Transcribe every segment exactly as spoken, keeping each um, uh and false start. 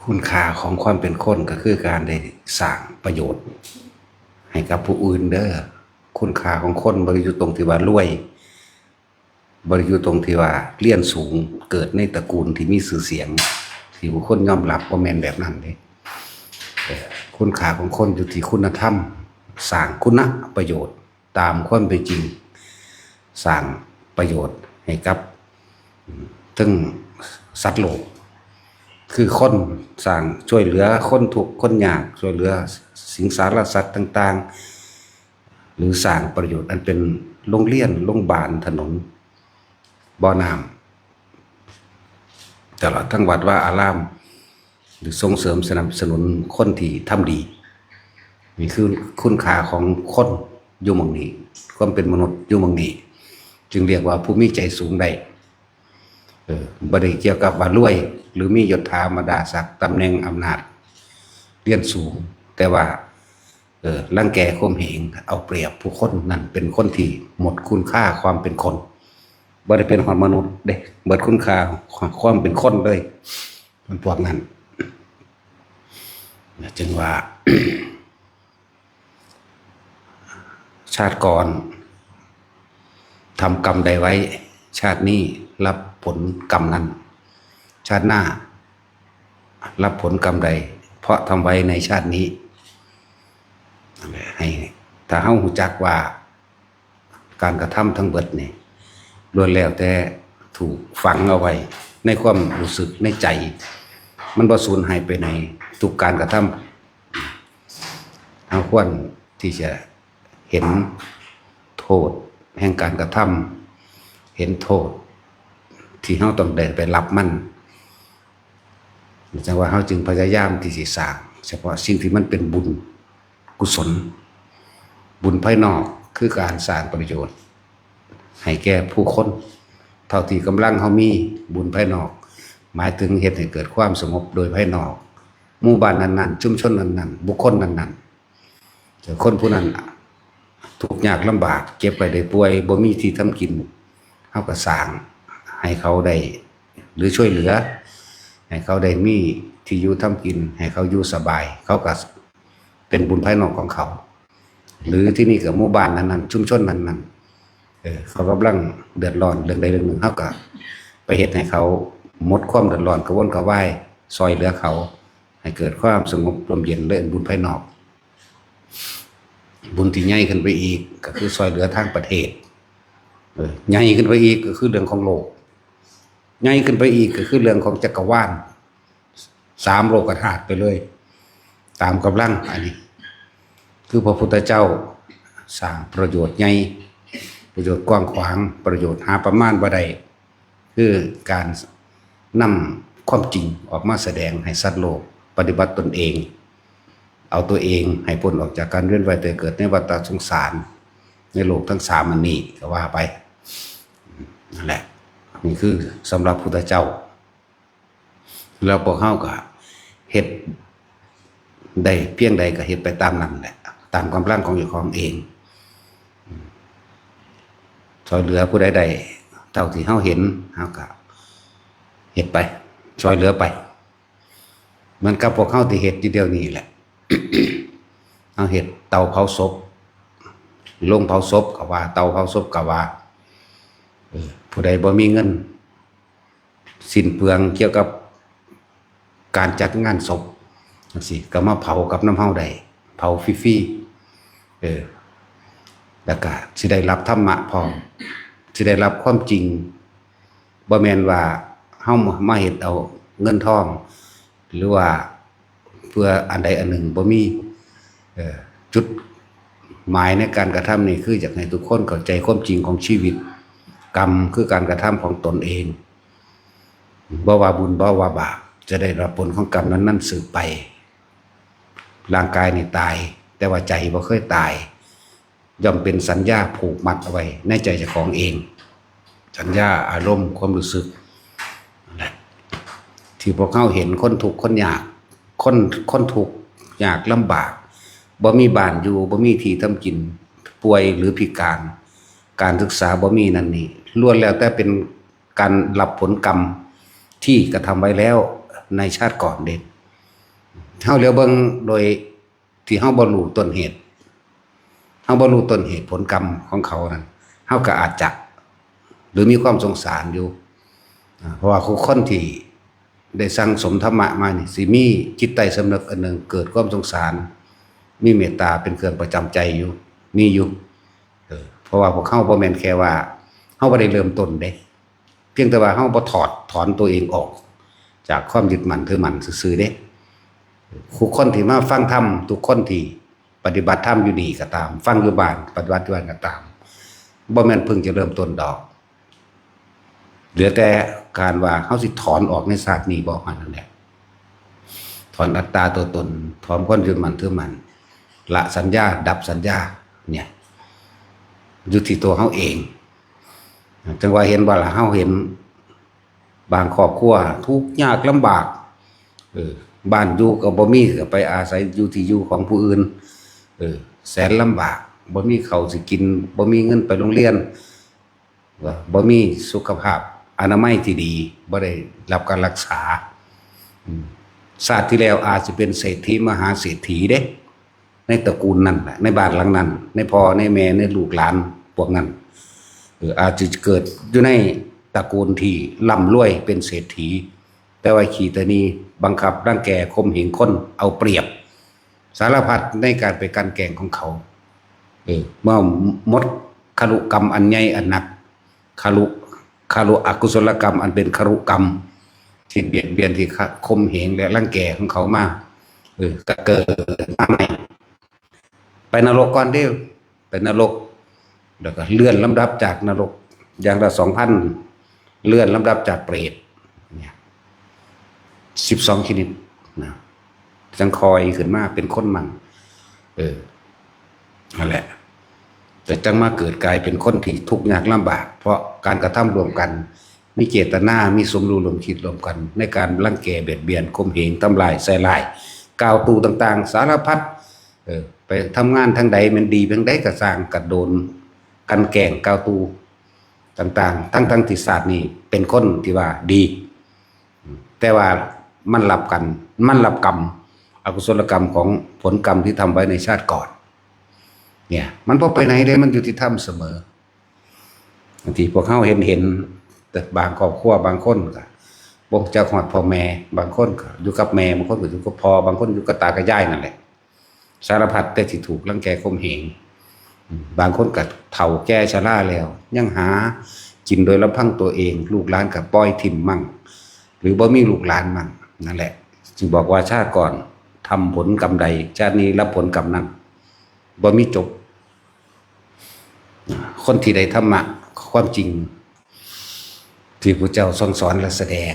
คุณค่าของความเป็นคนก็คือการได้สร้างประโยชน์ให้กับผู้อื่นเด้อ คุณค่าของคนบ่ได้อยู่ตรงที่ว่ารวย บ่ได้อยู่ตรงที่ว่าเรียนสูง เกิดในตระกูลที่มีชื่อเสียง ที่ผู้คนยอมรับ บ่แม่นแบบนั้นเด้ เอ่อ คุณค่าของคนอยู่ที่คุณธรรม สร้างคุณประโยชน์ตามความเป็นจริง สร้างประโยชน์ให้กับ อืม ทั้งสัตว์โลก คือคนสร้าง ช่วยเหลือคนทุกข์คนยาก ช่วยเหลือสิงสารสัตว์ต่างๆ หรือสร้างประโยชน์อันเป็นโรงเรียน โรงบาล ถนน บ่อน้ำ ตลอดทั้งวัดวาอาราม หรือส่งเสริมสนับสนุนคนที่ทำดี นี่คือคุณค่าของคนอยู่หม่องนี้ ความเป็นมนุษย์อยู่หม่องนี้ จึงเรียกว่าผู้มีใจสูงได้ เออ บ่ได้เกี่ยวกับว่ารวย หรือมียศถาบรรดาศักดิ์ ตำแหน่งอำนาจ เรียนสูง แต่ว่า เออ รังแกข่มเหง เอาเปรียบผู้คน นั่นเป็นคนที่หมดคุณค่าความเป็นคน บ่ได้เป็นฮอดมนุษย์เด้ เบิดคุณค่าความเป็นคนเลย มันพวกนั้น จึงว่า ชาติก่อนทำกรรมใดไว้ ชาตินี้รับผลกรรมนั้น ชาติหน้ารับผลกรรมใด เพราะทำไว้ในชาตินี้ ให้ ถ้าเฮารู้จักว่า การกระทำทั้งเบิดนี่ ล้วนแล้วแต่ถูกฝังเอาไว้ในความรู้สึกในใจ มันบ่สูญหายไปไหน ทุกการกระทำ เฮาควรที่จะเห็นโทษแห่งการกระทำ เห็นโทษที่เฮาต้องได้ไปรับมัน จั่งว่าเฮาจึงพยายามที่สิสร้างเฉพาะสิ่งที่มันเป็นบุญกุศล บุญภายนอกคือการสร้างประโยชน์ให้แก่ผู้คน เท่าที่กำลังเฮามี บุญภายนอก หมายถึงเฮ็ดให้เกิดความสงบโดยภายนอก หมู่บ้านนั้นๆ ชุมชนนั้นๆ บุคคลนั้นๆ แต่คนผู้นั้นทุกข์ยากลำบาก เจ็บไข้ได้ป่วย บ่มีที่ทำกิน เฮาก็สร้างให้เขาได้ หรือช่วยเหลือ ให้เขาได้มีที่อยู่ทำกิน ให้เขาอยู่สบาย เขาก็เป็นบุญภายนอกของเขา หรือที่นี่ก็หมู่บ้านนั้นๆ ชุมชนนั้นๆ เออ เขากำลังเดือดร้อนเรื่องใดเรื่องหนึ่ง เฮาก็ไปเฮ็ดให้เขาหมดความเดือดร้อน กระวนกระวาย ซ่อยเหลือเขา ให้เกิดความสงบร่มเย็น และบุญภายนอก บุญที่ใหญ่ขึ้นไปอีกก็คือซ่อยเหลือทางประเทศ เออ ใหญ่ขึ้นไปอีกก็คือเรื่องของโลก ใหญ่ขึ้นไปอีกก็คือเรื่องของจักรวาล สามโลกธาตุไปเลย ตามกำลัง อันนี้ คือพระพุทธเจ้าสร้างประโยชน์ใหญ่ ประโยชน์กว้างขวาง ประโยชน์หาประมาณบ่ได้ คือการนำความจริงออกมาแสดงให้สัตว์โลกปฏิบัติตนเอง เอาตัวเองให้พ้นออกจากการเวียนว่ายตายเกิดในวัฏสงสาร ในโลกทั้งสามอันนี้ก็ว่าไป นั่นแหละ นี่คือสำหรับพุทธเจ้า แล้วพวกเฮาก็เฮ็ดได้เพียงใดก็เฮ็ดไปตามนั้นแหละ ตามกำลังของเจ้าของเอง ซ่อยเหลือผู้ใดได้เท่าที่เฮาเห็น เฮาก็เฮ็ดไป ซ่อยเหลือไป เหมือนกับพวกเฮาที่เฮ็ดอยู่เดี๋ยวนี้แหละ เฮาเฮ็ดเตาเผาศพ โรงเผาศพก็ว่า เตาเผาศพก็ว่า เออ ผู้ใดบ่มีเงิน สิ้นเปลืองเกี่ยวกับการจัดงานศพจั่งซี้ ก็มาเผากับนำเฮาได้ เผาฟรีๆ เออ แล้วก็สิได้รับธรรมะพร้อม สิได้รับความจริง บ่แม่นว่าเฮามาเฮ็ดเอาเงินทอง หรือว่าเพื่ออันใดอันหนึ่ง บ่มี เอ่อ จุดหมายในการกระทำนี่คืออยากให้ทุกคนเข้าใจความจริงของชีวิต กรรมคือการกระทำของตนเอง บ่ว่าบุญบ่ว่าบาป จะได้รับผลของกรรมนั้นๆ สืบไป ร่างกายนี่ตาย แต่ว่าใจบ่เคยตาย ย่อมเป็นสัญญาผูกมัดเอาไว้ในใจเจ้าของเอง สัญญา อารมณ์ ความรู้สึก นั่นแหละ ที่พวกเฮาเห็นคนทุกข์คนยาก คน คนทุกข์ยากลำบาก บ่มีบ้านอยู่ บ่มีที่ทำกิน ป่วยหรือพิการ การศึกษาบ่มีนั่นนี่ ล้วนแล้วแต่เป็นการรับผลกรรมที่กระทำไว้แล้วในชาติก่อนเด้ เฮาเหลียวเบิ่งโดยที่เฮาบ่รู้ต้นเหตุ เฮาบ่รู้ต้นเหตุผลกรรมของเขานั้น เฮาก็อาจจะ หรือมีความสงสารอยู่ อ่า เพราะว่าคนที่ได้สั่งสมธรรมะมานี่ สิมีจิตใต้สำนึกอันหนึ่ง เกิดความสงสาร มีเมตตาเป็นเครื่องประจำใจอยู่ มีอยู่ เออ เพราะว่าพวกเฮาบ่แม่นแค่ว่า เฮาบ่ได้เริ่มต้นเด้ เพียงแต่ว่าเฮาบ่ถอดถอนตัวเองออก จากความยึดมั่นถือมั่นซื่อๆเด้ ทุกคนที่มาฟังธรรม ทุกคนที่ปฏิบัติธรรมอยู่นี่ก็ตาม ฟังอยู่บ้าน ปฏิบัติอยู่บ้านก็ตาม บ่แม่นเพิ่งจะเริ่มต้นดอก เหลือแต่การว่าเฮาสิถอนออกในชาตินี้บ่ เท่านั้นแหละ ถอนอัตตาตัวตน ถอนความยึดมั่นถือมั่น ละสัญญา ดับสัญญา เนี่ย อยู่ที่ตัวเฮาเอง จั่งว่าเห็นบ่ล่ะ เฮาเห็นบางครอบครัวทุกข์ยากลำบาก เออ บ้านอยู่ก็บ่มี ก็ไปอาศัยอยู่ที่อยู่ของผู้อื่น เออ แสนลำบาก บ่มีข้าวสิกิน บ่มีเงินไปโรงเรียน ว่าบ่มีสุขภาพอนามัยที่ดี บ่ได้รับการรักษา อืม ชาติที่แล้วอาจสิเป็นเศรษฐีมหาเศรษฐีเด้ ในตระกูลนั้นแหละ ในบ้านหลังนั้น ในพ่อ ในแม่ ในลูกหลานพวกนั้น เออ อาจจะเกิดอยู่ในตระกูลที่ร่ำรวยเป็นเศรษฐี แต่ว่าขี้ตะหนี่บังคับรังแกข่มเหงคน เอาเปรียบ สารพัดในการไปกลั่นแกล้งของเขา เออ เมื่อหมดคารุกรรมอันใหญ่อันหนัก คารุ คารุอกุศลกรรมอันเป็นคารุกรรม ที่เบียดเบียน ที่ข่มเหงและรังแกของเขามา เออ ก็เกิดมาใหม่ ไปนรกก่อนเด้อ ไปนรก แล้วก็เลื่อนลำดับจากนรก อย่างละสองพัน เลื่อนลำดับจากเปรต เนี่ย สิบสองชนิดนะ จั่งค่อยขึ้นมาเป็นคนมั่ง เออ นั่นแหละ แต่จั่งมาเกิดกลายเป็นคนที่ทุกข์ยากลำบาก เพราะการกระทำร่วมกัน มีเจตนา มีสมรู้ร่วมคิดร่วมกัน ในการรังแกเบียดเบียน ข่มเหง ทำลาย ใส่ร้าย กล่าวตู่ต่างๆ สารพัด เออ ไปทำงานทางใด แม่นดีเพียงใดก็ซ่าง กระโดน กลั่นแกล้ง กล่าวตู่ต่างๆ ทั้งๆที่ชาตินี้เป็นคนที่ว่าดี แต่ว่ามันรับกัน มันรับกรรม อกุศลกรรมของผลกรรมที่ทำไว้ในชาติก่อน เนี่ย มันบ่ไปไหนเด้ มันยุติธรรมเสมอ บางทีพวกเฮาเห็น เห็น แต่บางครอบครัว บางคนก็บ่รู้จักฮอดพ่อแม่ บางคนก็อยู่กับแม่ บางคนก็อยู่กับพ่อ บางคนอยู่กับตากับยายนั่นแหละ สารพัดแต่สิถูกรังแกข่มเหง อืม บางคนก็เฒ่าแก่ชราแล้ว ยังหากินโดยลำพังตัวเอง ลูกหลานก็ปล่อยถิ่มมั่ง หรือบ่มีลูกหลานมั่ง นั่นแหละ จึงบอกว่าชาติก่อนทำผลกรรมใด ชาตินี้รับผลกรรมนั้น บ่มีจบ คนที่ได้ธรรมะ ความจริง ที่พระเจ้าทรงสอนและแสดง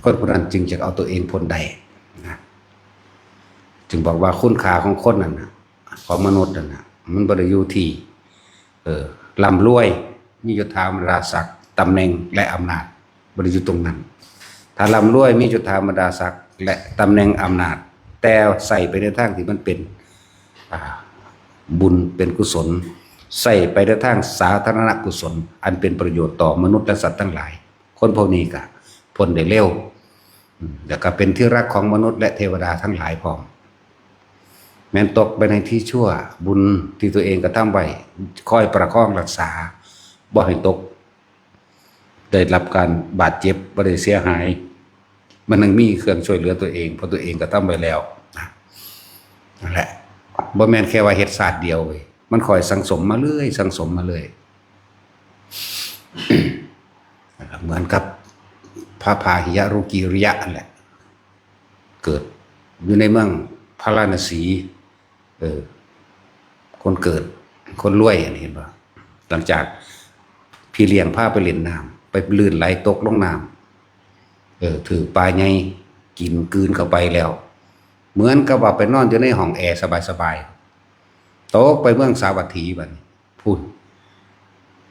คนผู้นั้นจึงจะเอาตัวเองพ้นได้นะ จึงบอกว่าคุณค่าของคนนั่นนะ ของมนุษย์นั่นนะ มันบ่ได้อยู่ที่ เออ ร่ำรวย มียศถาบรรดาศักดิ์ ตำแหน่งและอำนาจ บ่ได้อยู่ตรงนั้น ถ้าร่ำรวย มียศถาบรรดาศักดิ์และตำแหน่งอำนาจ แต่ใส่ไปในทางที่มันเป็น อ่า บุญเป็นกุศล ใส่ไปในทางสาธารณกุศล อันเป็นประโยชน์ต่อมนุษย์และสัตว์ทั้งหลาย คนพวกนี้ก็พ้นได้เร็ว อืม แล้วก็เป็นที่รักของมนุษย์และเทวดาทั้งหลายพร้อม แม้นตกไปในที่ชั่ว บุญที่ตัวเองกระทำไว้ คอยประคองรักษา บ่ให้ตก ได้รับการบาดเจ็บ บ่ได้เสียหาย มันยังมีเครื่องช่วยเหลือตัวเอง เพราะตัวเองกระทำไว้แล้วนะ นั่นแหละ บ่แม่นแค่ว่าเฮ็ดชาติเดียวเว้ย มันคอยสั่งสมมาเรื่อย สั่งสมมาเรื่อย นะครับ เหมือนกับพระพาหิยะโรกิริยะนั่นแหละ เกิดอยู่ในเมืองพาราณสี เออ คนเกิด คนรวยอันนี้เห็นบ่ หลังจากพี่เลี้ยงพาไปเล่นน้ำ ไปลื่นไหลตกลงน้ำ เออ ถืกปลาใหญ่กินกลืนเข้าไปแล้ว เหมือนกับว่าไปนอนอยู่ในห้องแอร์สบายๆ ตกไปเมืองสาวัตถีบัดนี้ พุ้น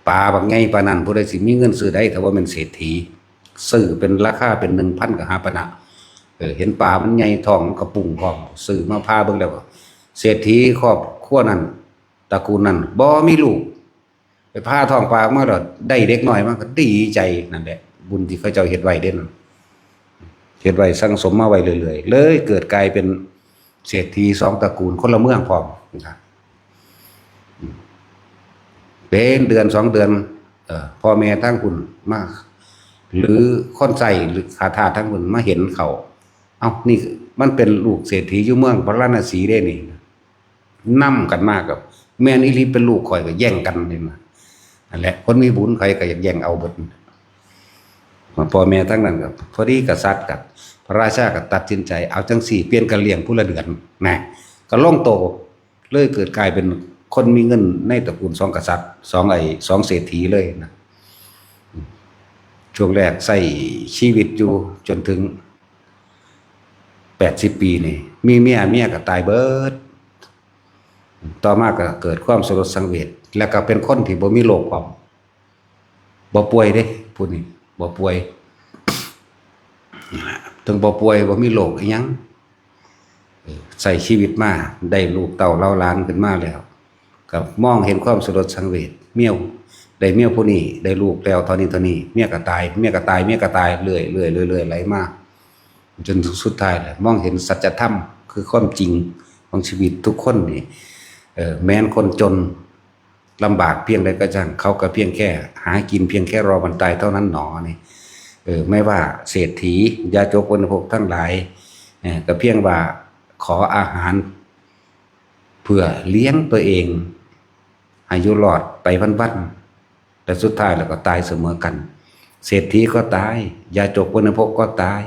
ปลาบักใหญ่ปานนั้น ผู้ใดสิมีเงินซื้อได้ ถ้าบ่แม่นเศรษฐี ซื้อเป็นราคาเป็นหนึ่งพันกหาปณะ เออ เห็นปลามันใหญ่ท้องมันกระปุ้งพร้อม ซื้อมาผ่าเบิ่งแล้วก็ เศรษฐีครอบครัวนั้น ตระกูลนั้น บ่มีลูก ไปผ่าท้องปลาออกมาแล้วได้เด็กน้อยมาก็ดีใจ นั่นแหละ บุญที่เขาเจ้าเฮ็ดไว้เด้นั่น เฮ็ดไว้สั่งสมมาไว้เรื่อยๆ เลยเกิดกลายเป็น เศรษฐีสองตระกูลคนละเมืองพร้อมนะครับ เป็นเดือนสองเดือน เอ่อ พ่อแม่ทางคุณมา หรือคนใส่หรือข้าทาสทางคุณมาเห็นเขา เอ้า นี่มันเป็นลูกเศรษฐีอยู่เมืองพาราณสีได้นี่ นำกันมากับ แม่นอีหลีเป็นลูกข่อยก็แย่งกันเลยนะ นั่นแหละ คนมีบุญใครก็อยากแย่งเอาเบิด พ่อแม่ทั้งนั้นก็พอดีกษัตริย์กับพระราชาก็ตัดสินใจ เอาจังสี่ เปลี่ยนกันเลี้ยงผู้ละเดือนนะ ก็ลงโต เลยเกิดกลายเป็นคนมีเงินในตระกูลสองกษัตริย์ สองไอ้สองเศรษฐีเลยนะ ช่วงแรกใช้ชีวิตอยู่จนถึงแปดสิบปีนี่ มีเมีย เมียก็ตายเบิด ต่อมาก็เกิดความสลดสังเวช แล้วก็เป็นคนที่บ่มีโรคพร้อม บ่ป่วยเด้ ผู้นี้บ่ป่วย ถึงบ่ป่วย บ่มีโรคอิหยัง เออ ใช้ชีวิตมา ได้ลูกเต้าเหล่าหลานขึ้นมาแล้ว ก็มองเห็นความสลดสังเวช เมีย ได้เมียผู้นี้ ได้ลูกแล้วเท่านี้เท่านี้ เมียก็ตาย เมียก็ตาย เมียก็ตาย เรื่อยๆ เรื่อยๆ เรื่อยๆ ไหลมา จนสุดท้ายแหละ มองเห็นสัจธรรม คือความจริงของชีวิตทุกคนนี่ เออ แม้นคนจนลำบากเพียงใดก็ช่าง เขาก็เพียงแค่หากินเพียงแค่รอวันตายเท่านั้นหนอนี่ เออ ไม่ว่าเศรษฐี ยาจกวัณพกทั้งหลาย เออ ก็เพียงว่าขออาหาร เพื่อเลี้ยงตัวเอง ให้อยู่รอดไปวันๆ แต่สุดท้ายแล้วก็ตายเสมอกัน เศรษฐีก็ตาย ยาจกวัณพกก็ตาย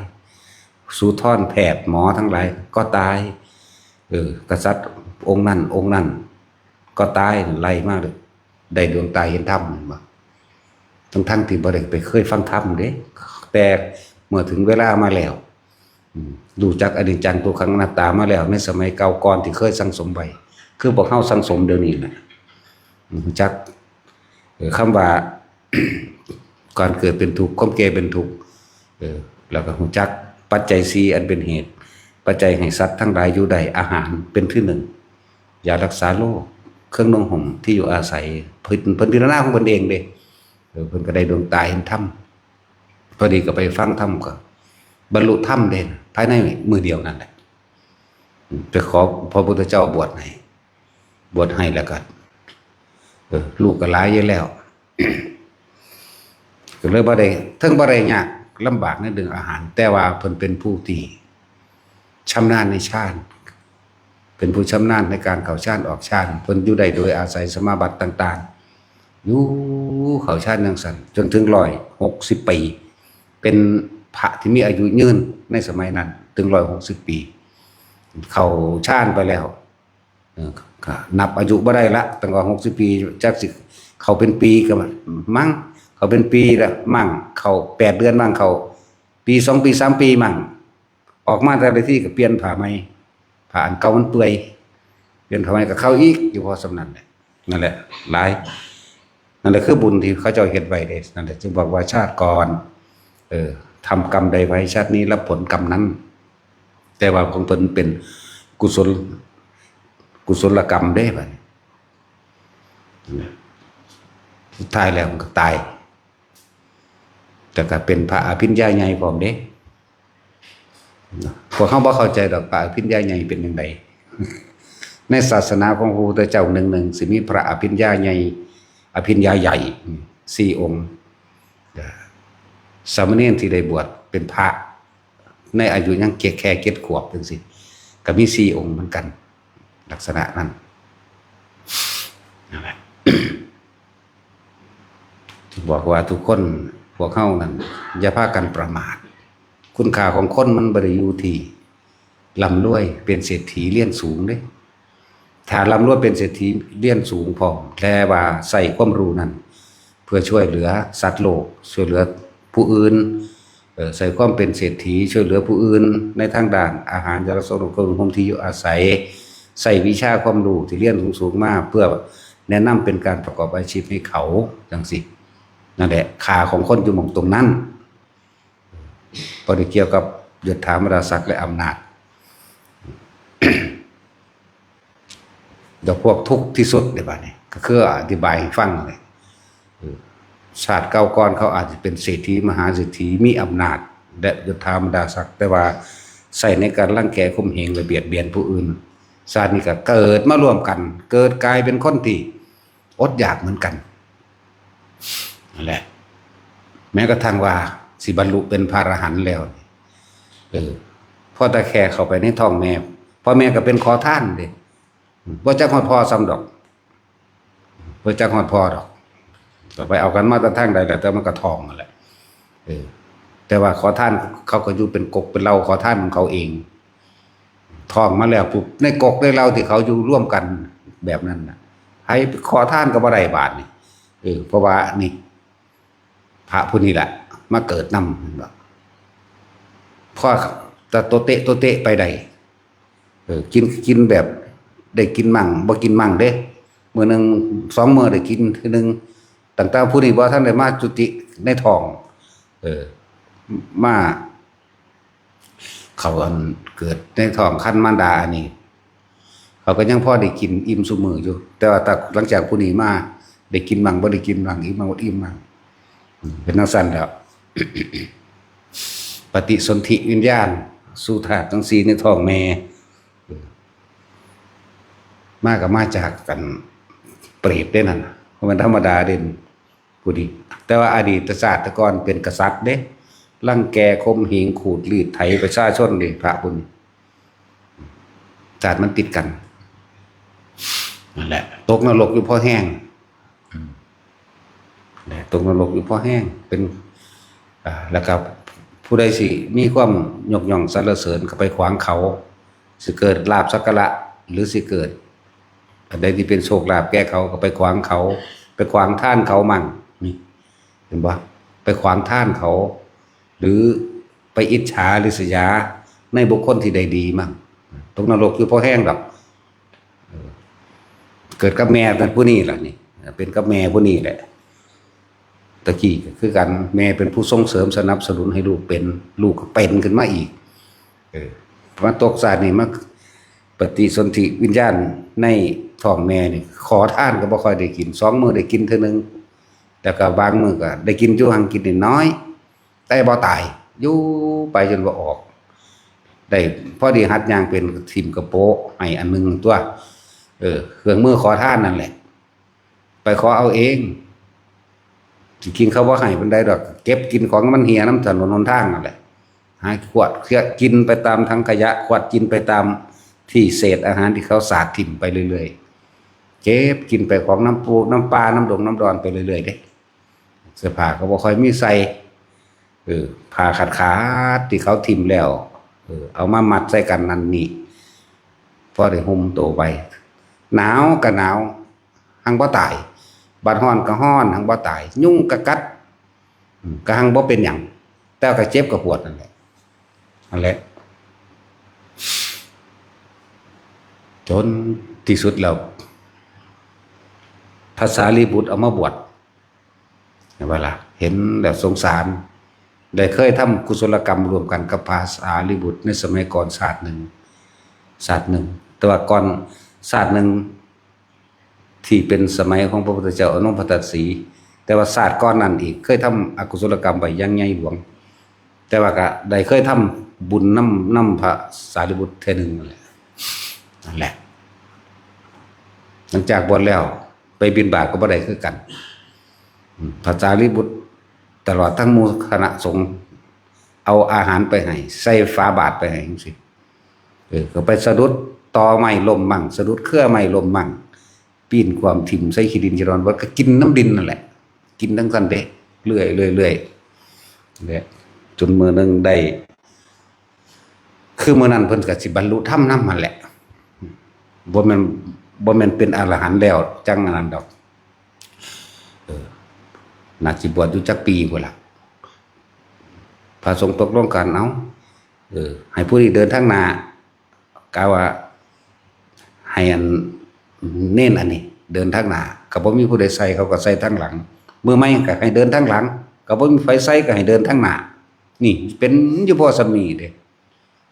สูทรแพทย์หมอทั้งหลายก็ตาย เออ กษัตริย์องค์นั้นองค์นั้นก็ตาย ไล่มาเลย ได้ดวงตาเห็นธรรม เห็นบ่ ทั้งๆ ที่บ่ได้ไปเคยฟังธรรมเด้ แต่เมื่อถึงเวลามาแล้ว อืม รู้จักอนิจจังทุกขังอนัตตามาแล้ว ในสมัยเก่าก่อนที่เคยสั่งสมไว้ คือพวกเฮาสั่งสมเดี๋ยวนี้แหละ รู้จัก เอ่อ คำว่า การเกิดเป็นทุกข์ ความแก่เป็นทุกข์ เออ แล้วก็รู้จักปัจจัยสี่อันเป็นเหตุ ปัจจัยให้สัตว์ทั้งหลายอยู่ได้ อาหารเป็นที่หนึ่ง ยารักษาโรค เครื่องนุ่งห่ม ที่อยู่อาศัย เพิ่น เพิ่นพิจารณาของเพิ่นเองเด้ เออ เพิ่นก็ได้ดวงตาเห็นธรรม พอดีก็ไปฟังธรรมก็บรรลุธรรมเด้นะ ภายในมื้อเดียวนั่นแหละ อืม ไปขอพระพุทธเจ้าบวชให้ บวชให้แล้วก็ เออ ลูกก็หลายอยู่แล้ว ก็เลยบ่ได้ เทิงบ่ได้ยากลำบากในเรื่องอาหาร แต่ว่าเพิ่นเป็นผู้ที่ชำนาญในฌาน เป็นผู้ชำนาญในการเข้าฌานออกฌาน เพิ่นอยู่ได้โดยอาศัยสมาบัติต่างๆ อยู่เข้าฌานจั่งซั้น จนถึงร้อยหกสิบปี เป็นพระที่มีอายุยืนในสมัยนั้น ถึงร้อยหกสิบปี เข้าฌานไปแล้ว เออ ก็นับอายุบ่ได้ละ ตั้งแต่หกสิบปี จักสิเข้าเป็นปีก็มั้ง เข้าเป็นปีละมั้ง เข้าแปดเดือนมั้ง เข้าปี สองปี สามปีมั้ง ออกมาแต่ละทีก็เปลี่ยนผ้าใหม่ ผ้าอันเก่ามันเปื่อย เปลี่ยนผ้าใหม่ก็เข้าอีก อยู่พอส่ำนั้นแหละ นั่นแหละ หลาย นั่นแหละคือบุญที่เขาเจ้าเฮ็ดไว้เด้ นั่นแหละจึงบอกว่าชาติก่อน เออ ทำกรรมใดไว้ ชาตินี้รับผลกรรมนั้น แต่ว่าของเพิ่นเป็นกุศล กุศลกรรมเด้บัดนี้ สุดท้ายแล้วมันก็ตาย แต่ก็เป็นพระอภิญญาใหญ่พร้อมเด้ พวกเฮาบ่เข้าใจดอก พระอภิญญาใหญ่เป็นจั่งใด ในศาสนาของพระพุทธเจ้าหนึ่งหนึ่ง สิมีพระอภิญญาใหญ่ อภิญญาใหญ่ สี่องค์ สามเณรที่ได้บวชเป็นพระ ในอายุยังแค่ แค่เจ็ดขวบจั่งซี้ ก็มีสี่องค์เหมือนกัน ลักษณะนั้น นั่นแหละ บอกว่าทุกคน พวกเฮานั้น อย่าพากันประมาท คุณค่าของคนมันบ่ได้อยู่ที่ร่ำรวย เป็นเศรษฐีเรียนสูงเด้ ถ้าร่ำรวยเป็นเศรษฐีเรียนสูงพร้อม แต่ว่าใช้ความรู้นั้น เพื่อช่วยเหลือสัตว์โลก ช่วยเหลือผู้อื่น เอ่อ ใช้ความเป็นเศรษฐีช่วยเหลือผู้อื่น ในทางด้านอาหาร ยารักษาโรค เครื่องนุ่งห่ม ที่อยู่อาศัย ใช้วิชาความรู้ที่เรียนสูงๆมา เพื่อแนะนำเป็นการประกอบอาชีพให้เขา จั่งซี้ นั่นแหละ ค่าของคนอยู่หม่องตรงนั้น บ่ได้เกี่ยวกับยศถาบรรดาศักดิ์และอำนาจ ดอกพวกทุกข์ที่สุดในบัดนี้ ก็คืออธิบายให้ฟังเลย เออ ชาติเก่าก่อนเขาอาจจะเป็นเศรษฐีมหาเศรษฐี มีอำนาจและยศถาบรรดาศักดิ์ แต่ว่า ใช้ในการรังแกข่มเหงและเบียดเบียนผู้อื่น ชาตินี้ก็เกิดมาร่วมกัน เกิดกลายเป็นคนที่อดอยากเหมือนกัน นั่นแหละ แม้กระทั่งว่าสิบรรลุเป็นพระอรหันต์แล้ว เออ พอแต่แค่เข้าไปในท้องแม่ พ่อแม่ก็เป็นขอทานเด้ บ่จักฮอดพ่อซ้ำดอก บ่จักฮอดพ่อดอก ก็ไปเอากันมาแต่ทางใดแหละ แต่มันก็ท้องนั่นแหละ เออ แต่ว่าขอทานเขาก็อยู่เป็นกกเป็นเหล่าขอทานของเขาเอง ท้องมาแล้วปุ๊บ ในกกในเหล่าที่เขาอยู่ร่วมกันแบบนั้นน่ะ ไผขอทานก็บ่ได้บาดนี่ เออ เพราะว่านี่ พระผู้นี้แหละ มาเกิดนำ เห็นบ่ พ่อตะโตเตะโตเตะไปได้ เออ กิน กินแบบ ได้กินมั่ง บ่กินมั่งเด้ มื้อหนึ่งสองมื้อได้กินเทื่อหนึ่ง ตั้งแต่ผู้นี้บ่ทันได้มาจุติในท้อง เออ มา เขาอันเกิดในท้องครรภ์มารดาอันนี้ เขาก็ยังพอได้กินอิ่มซุมื้ออยู่ แต่ว่าถ้าหลังจากผู้นี้มา ได้กินมั่งบ่ได้กินมั่ง อิ่มมั่งบ่อิ่มมั่ง อืม เป็นจั่งซั้นแหล้ว ปฏิสนธิวิญญาณ สู่ธาตุทั้งสี่ในท้องแม่ มาก็มาจากกันเปรตเด้นั่นน่ะ บ่แม่นธรรมดาเด้ ผู้นี้ แต่ว่าอดีตชาติก่อนเป็นกษัตริย์เด้ รังแกข่มเหงขูดรีดไถประชาชนเด้ พระผู้นี้ ชาติมันติดกัน นั่นแหละ ตกนรกอยู่พอแฮง อืม แหละ ตกนรกอยู่พอแฮง เป็น อ่า แล้วก็ผู้ใดสิมีความยกย่องสรรเสริญก็ไปขวางเขา สิเกิดลาภสักการะ หรือสิเกิดอันใดที่เป็นโชคลาภแก่เขาก็ไปขวางเขา ไปขวางทานเขามั่ง นี่ เห็นบ่ ไปขวางทานเขา หรือไปอิจฉาริษยาในบุคคลที่ได้ดีมั่ง ตกนรกอยู่พอแฮงดอก เออ เกิดกับแม่กันผู้นี้ล่ะนี่ เป็นกับแม่ผู้นี้แหละ ตะกี้ก็คือกัน แม่เป็นผู้ส่งเสริมสนับสนุนให้ลูกเป็น ลูกก็เป็นขึ้นมาอีก เออ มาตกชาตินี่มาปฏิสนธิวิญญาณในท้องแม่นี่ ขอทานก็บ่ค่อยได้กิน สองมื้อได้กินเทื่อหนึ่ง แล้วก็บางมื้อก็ได้กินอยู่หั่งกินน้อยๆ แต่บ่ตาย อยู่ไปจนว่าออก ได้พอดีหัดย่างเป็น ถิ่มกระโปะให้อันหนึ่งตัว เออ เครื่องมือขอทานนั่นแหละ ไปขอเอาเอง จริงๆ เขาบ่ให้ปานใดดอก เก็บกินของมันเหี่ยนำถนนหนทางนั่นแหละ หาขวดเคี้ยกินไปตามถังขยะ ขวดกินไปตามที่เศษอาหารที่เขาสาดถิ่มไปเรื่อยๆ เก็บกินไปของน้ำปูน้ำปลาน้ำดงน้ำดอนไปเรื่อยๆ เด้ เสื้อผ้าก็บ่ค่อยมีใส่ เออ ผ้าขาดๆ ที่เขาถิ่มแล้ว เออ เอามามัดใส่กันนั่นนี่ พอได้ห่มโตไป หนาวก็หนาว หังบ่ตาย บาดร้อนก็ร้อน หังบ่ตาย ยุงก็กัด อืม ก็หังบ่เป็นหยัง แต่ก็เจ็บก็ปวดนั่นแหละ นั่นแหละ จนที่สุดแล้ว พระสารีบุตรเอามาบวช เห็นบ่ล่ะ เห็นแล้วสงสาร ได้เคยทำกุศลกรรมร่วมกันกับพระสารีบุตรในสมัยก่อนชาติหนึ่ง ชาติหนึ่ง แต่ว่าก่อนชาติหนึ่ง ที่เป็นสมัยของพระพุทธเจ้าอนุปปัตตสี แต่ว่าชาติก่อนนั้นอีก เคยทำอกุศลกรรมไปอย่างใหญ่หลวง แต่ว่าก็ได้เคยทำบุญนำ นำพระสารีบุตรเทื่อหนึ่งนั่นแหละ นั่นแหละ หลังจากบวชแล้ว ไปบิณฑบาตก็บ่ได้คือกัน อืม พระสารีบุตรตลอดทั้งหมู่คณะสงฆ์ เอาอาหารไปให้ ใส่ฝาบาตรไปให้จังซี้ เออ ก็ไปสะดุดตอไม้ล้มมั่ง สะดุดเครือไม้ล้มมั่ง ปีนความถิ่มใส่ขี้ดินขี้ดอน ว่าก็กินน้ำดินนั่นแหละ กินทั้งซั่นเด้ เรื่อยๆ เรื่อยๆ และจนมื้อหนึ่งได้ คือมื้อนั้นเพิ่นก็สิบรรลุธรรมนำหั่นแหละ บ่แม่น บ่แม่นเป็นอรหันต์แล้วจั่งอันนั้นดอก เออ น่าสิบวชอยู่จักปีพุ้นล่ะ พระสงฆ์ตกลงกัน เอ้า เออ ให้ผู้นี้เดินทางหน้า กะว่า ให้อันเณรอันนี้ เดินทางหน้า ก็บ่มีผู้ใดใส่ เขาก็ใส่ทางหลัง มื้อใหม่ก็ให้เดินทางหลัง ก็บ่มีไผใส่ ก็ให้เดินทางหน้า นี่เป็นอยู่พอส่ำนี้เด้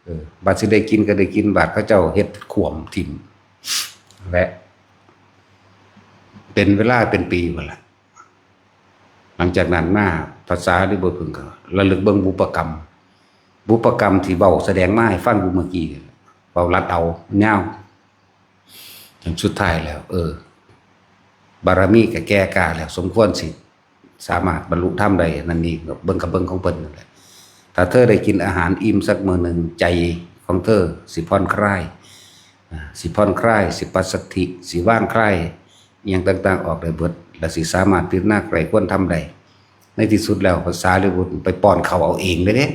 เออ บัดสิได้กินก็ได้กิน บัดเขาเจ้าเฮ็ดขวมถิ่ม และ เป็นเวลาเป็นปีพุ้นล่ะ หลังจากนั้นมา พระสารีบุตรเพิ่นก็ระลึกเบิ่งบุพกรรม บุพกรรมที่เว้าแสดงมาให้ฟังอยู่เมื่อกี้ เว้าลัดเอายาว จนสุดท้ายแล้ว เออ บารมีก็แก่กล้าแล้ว สมควรสิสามารถบรรลุธรรมได้ นั่นนี่เบิ่งกับเบิ่งของเพิ่นนั่นแหละ ถ้าเธอได้กินอาหารอิ่มสักมื้อหนึ่ง ใจของเธอสิผ่อนคลาย อ่า สิผ่อนคลาย สิปัสสัทธิ สิวางคลาย อิหยังต่างๆ ออกได้เบิด และสิสามารถพิจารณาใคร่ควรธรรมได้ ในที่สุดแล้ว พระสารีบุตรไปป้อนข้าวเอาเองเลยเด้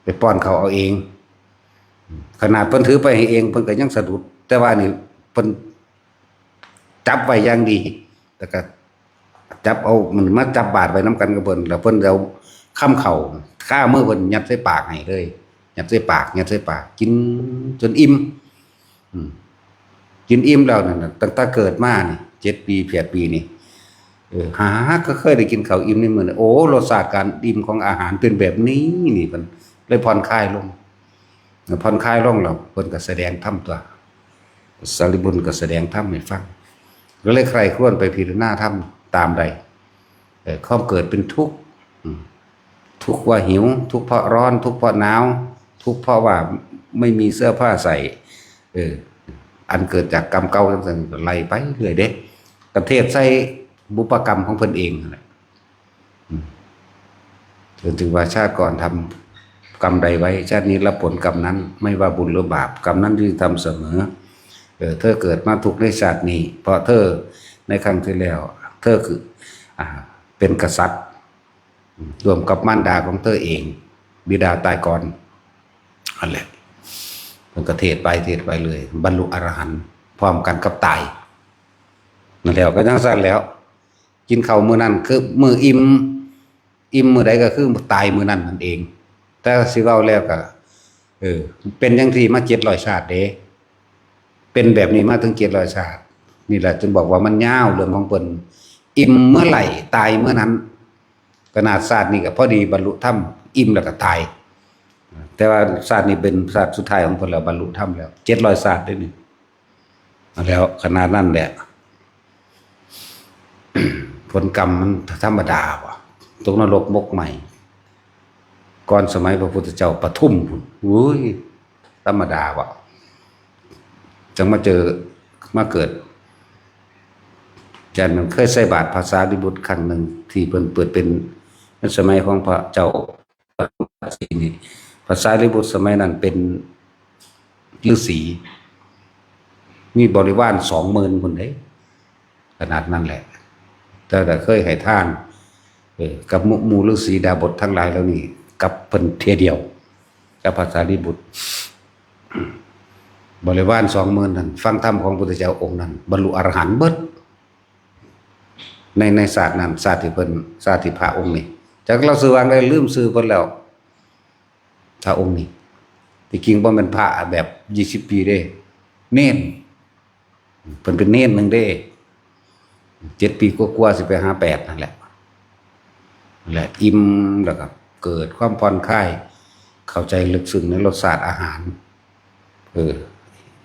ไปป้อนข้าวเอาเอง ขนาดเพิ่นถือไปให้เอง เพิ่นก็ยังสะดุด แต่ว่านี่เพิ่นจับไว้อย่างดี แล้วก็จับเอา มันมาจับบาตรไว้นำกันกับเพิ่น แล้วเพิ่นเอาคำข้าวคามือเพิ่นยัดใส่ปากให้เลย ยัดใส่ปาก ยัดใส่ปาก กินจนอิ่ม อืม กินอิ่มแล้วนั่นน่ะ ตั้งแต่เกิดมานี่ เจ็ดปี แปดปีนี่ เออ หาก็เคยได้กินข้าวอิ่มในมื้อนี้ โอ้ รสชาติการอิ่มของอาหารเป็นแบบนี้นี่ มันเลยผ่อนคลายลง ผ่อนคลายลงแล้ว เพิ่นก็แสดงธรรมตัว สารีบุตรก็แสดงธรรมให้ฟัง ก็เลยใคร่ครวญไปพิจารณาธรรมตามใด เออ ความเกิดเป็นทุกข์ อืม ทุกข์ว่าหิว ทุกข์เพราะร้อน ทุกข์เพราะหนาว ทุกข์เพราะว่าไม่มีเสื้อผ้าใส่ เออ อันเกิดจากกรรมเก่าจังซั่น ก็ไล่ไปเรื่อยเด้ ก็เทศน์ใส่บุพกรรมของเพิ่นเองนั่นแหละ อืม จนถึงว่าชาติก่อนทำกรรมใดไว้ ชาตินี้รับผลกรรมนั้น ไม่ว่าบุญหรือบาป กรรมนั้นย่อมทำเสมอ เออ เธอเกิดมาทุกข์ในชาตินี้ เพราะเธอในครั้งที่แล้ว เธอคือ อ่า เป็นกษัตริย์ อืม ร่วมกับมารดาของเธอเอง บิดาตายก่อน นั่นแหละ มันก็เทศน์ไป เทศน์ไปเลย บรรลุอรหันต์พร้อมกันกับตาย นั่นแหละ ก็จังซั่นแล้ว กินข้าวมื้อนั้นคือมื้ออิ่ม อิ่มมื้อใดก็คือตายมื้อนั้นนั่นเอง แต่สิเว้าแล้วก็ เออ เป็นจังซี่มาเจ็ดร้อยชาติเด้ เป็นแบบนี้มาถึงเจ็ดร้อยชาติ นี่แหละจึงบอกว่ามันยาวเรื่องของเพิ่น อิ่มเมื่อไหร่ตายเมื่อนั้น ขนาดชาตินี้ก็พอดีบรรลุธรรม อิ่มแล้วก็ตาย แต่ว่าชาตินี้เป็นชาติสุดท้ายของเพิ่นแล้ว บรรลุธรรมแล้ว เจ็ดร้อยชาติเด้นี่ แล้วขนาดนั้นแหละ ผลกรรมมันธรรมดาว่ะ ตกนรกหมกไหม้ ก่อนสมัยพระพุทธเจ้าปทุมพุ้น อุ้ย ธรรมดาว่ะ จังมาเจอ มาเกิด อาจารย์มันเคยใส่บาตรพระสารีบุตรครั้งหนึ่ง ที่เพิ่นเปิดเป็น ในสมัยของพระเจ้า นี่ พระสารีบุตรสมัยนั้นเป็นฤาษี มีบริวารสองหมื่นพุ้นเด้ ขนาดนั้นแหละ แต่ก็เคยให้ทาน เออ กับหมู่ หมู่ฤาษีดาบสทั้งหลายเหล่านี้ กับเพิ่นเทื่อเดียว กับพระสารีบุตร บริวารสองหมื่นนั้น ฟังธรรมของพุทธเจ้าองค์นั้น บรรลุอรหันต์เบิด ใน ในชาตินั้น ชาติที่เพิ่น ชาติที่พระองค์นี้ จักลาวชื่อว่าจั่งใด ลืมชื่อเพิ่นแล้ว พระองค์นี้ ที่จริงบ่แม่นพระแบบยี่สิบปีเด้ เณร เพิ่นเป็นเณรหนึ่งเด้ เจ็ดปีกว่าๆ สิไปหาแปดนั่นแหละ และอิ่มแล้วก็เกิดความผ่อนคลาย เข้าใจลึกซึ้งในรสชาติอาหาร เออ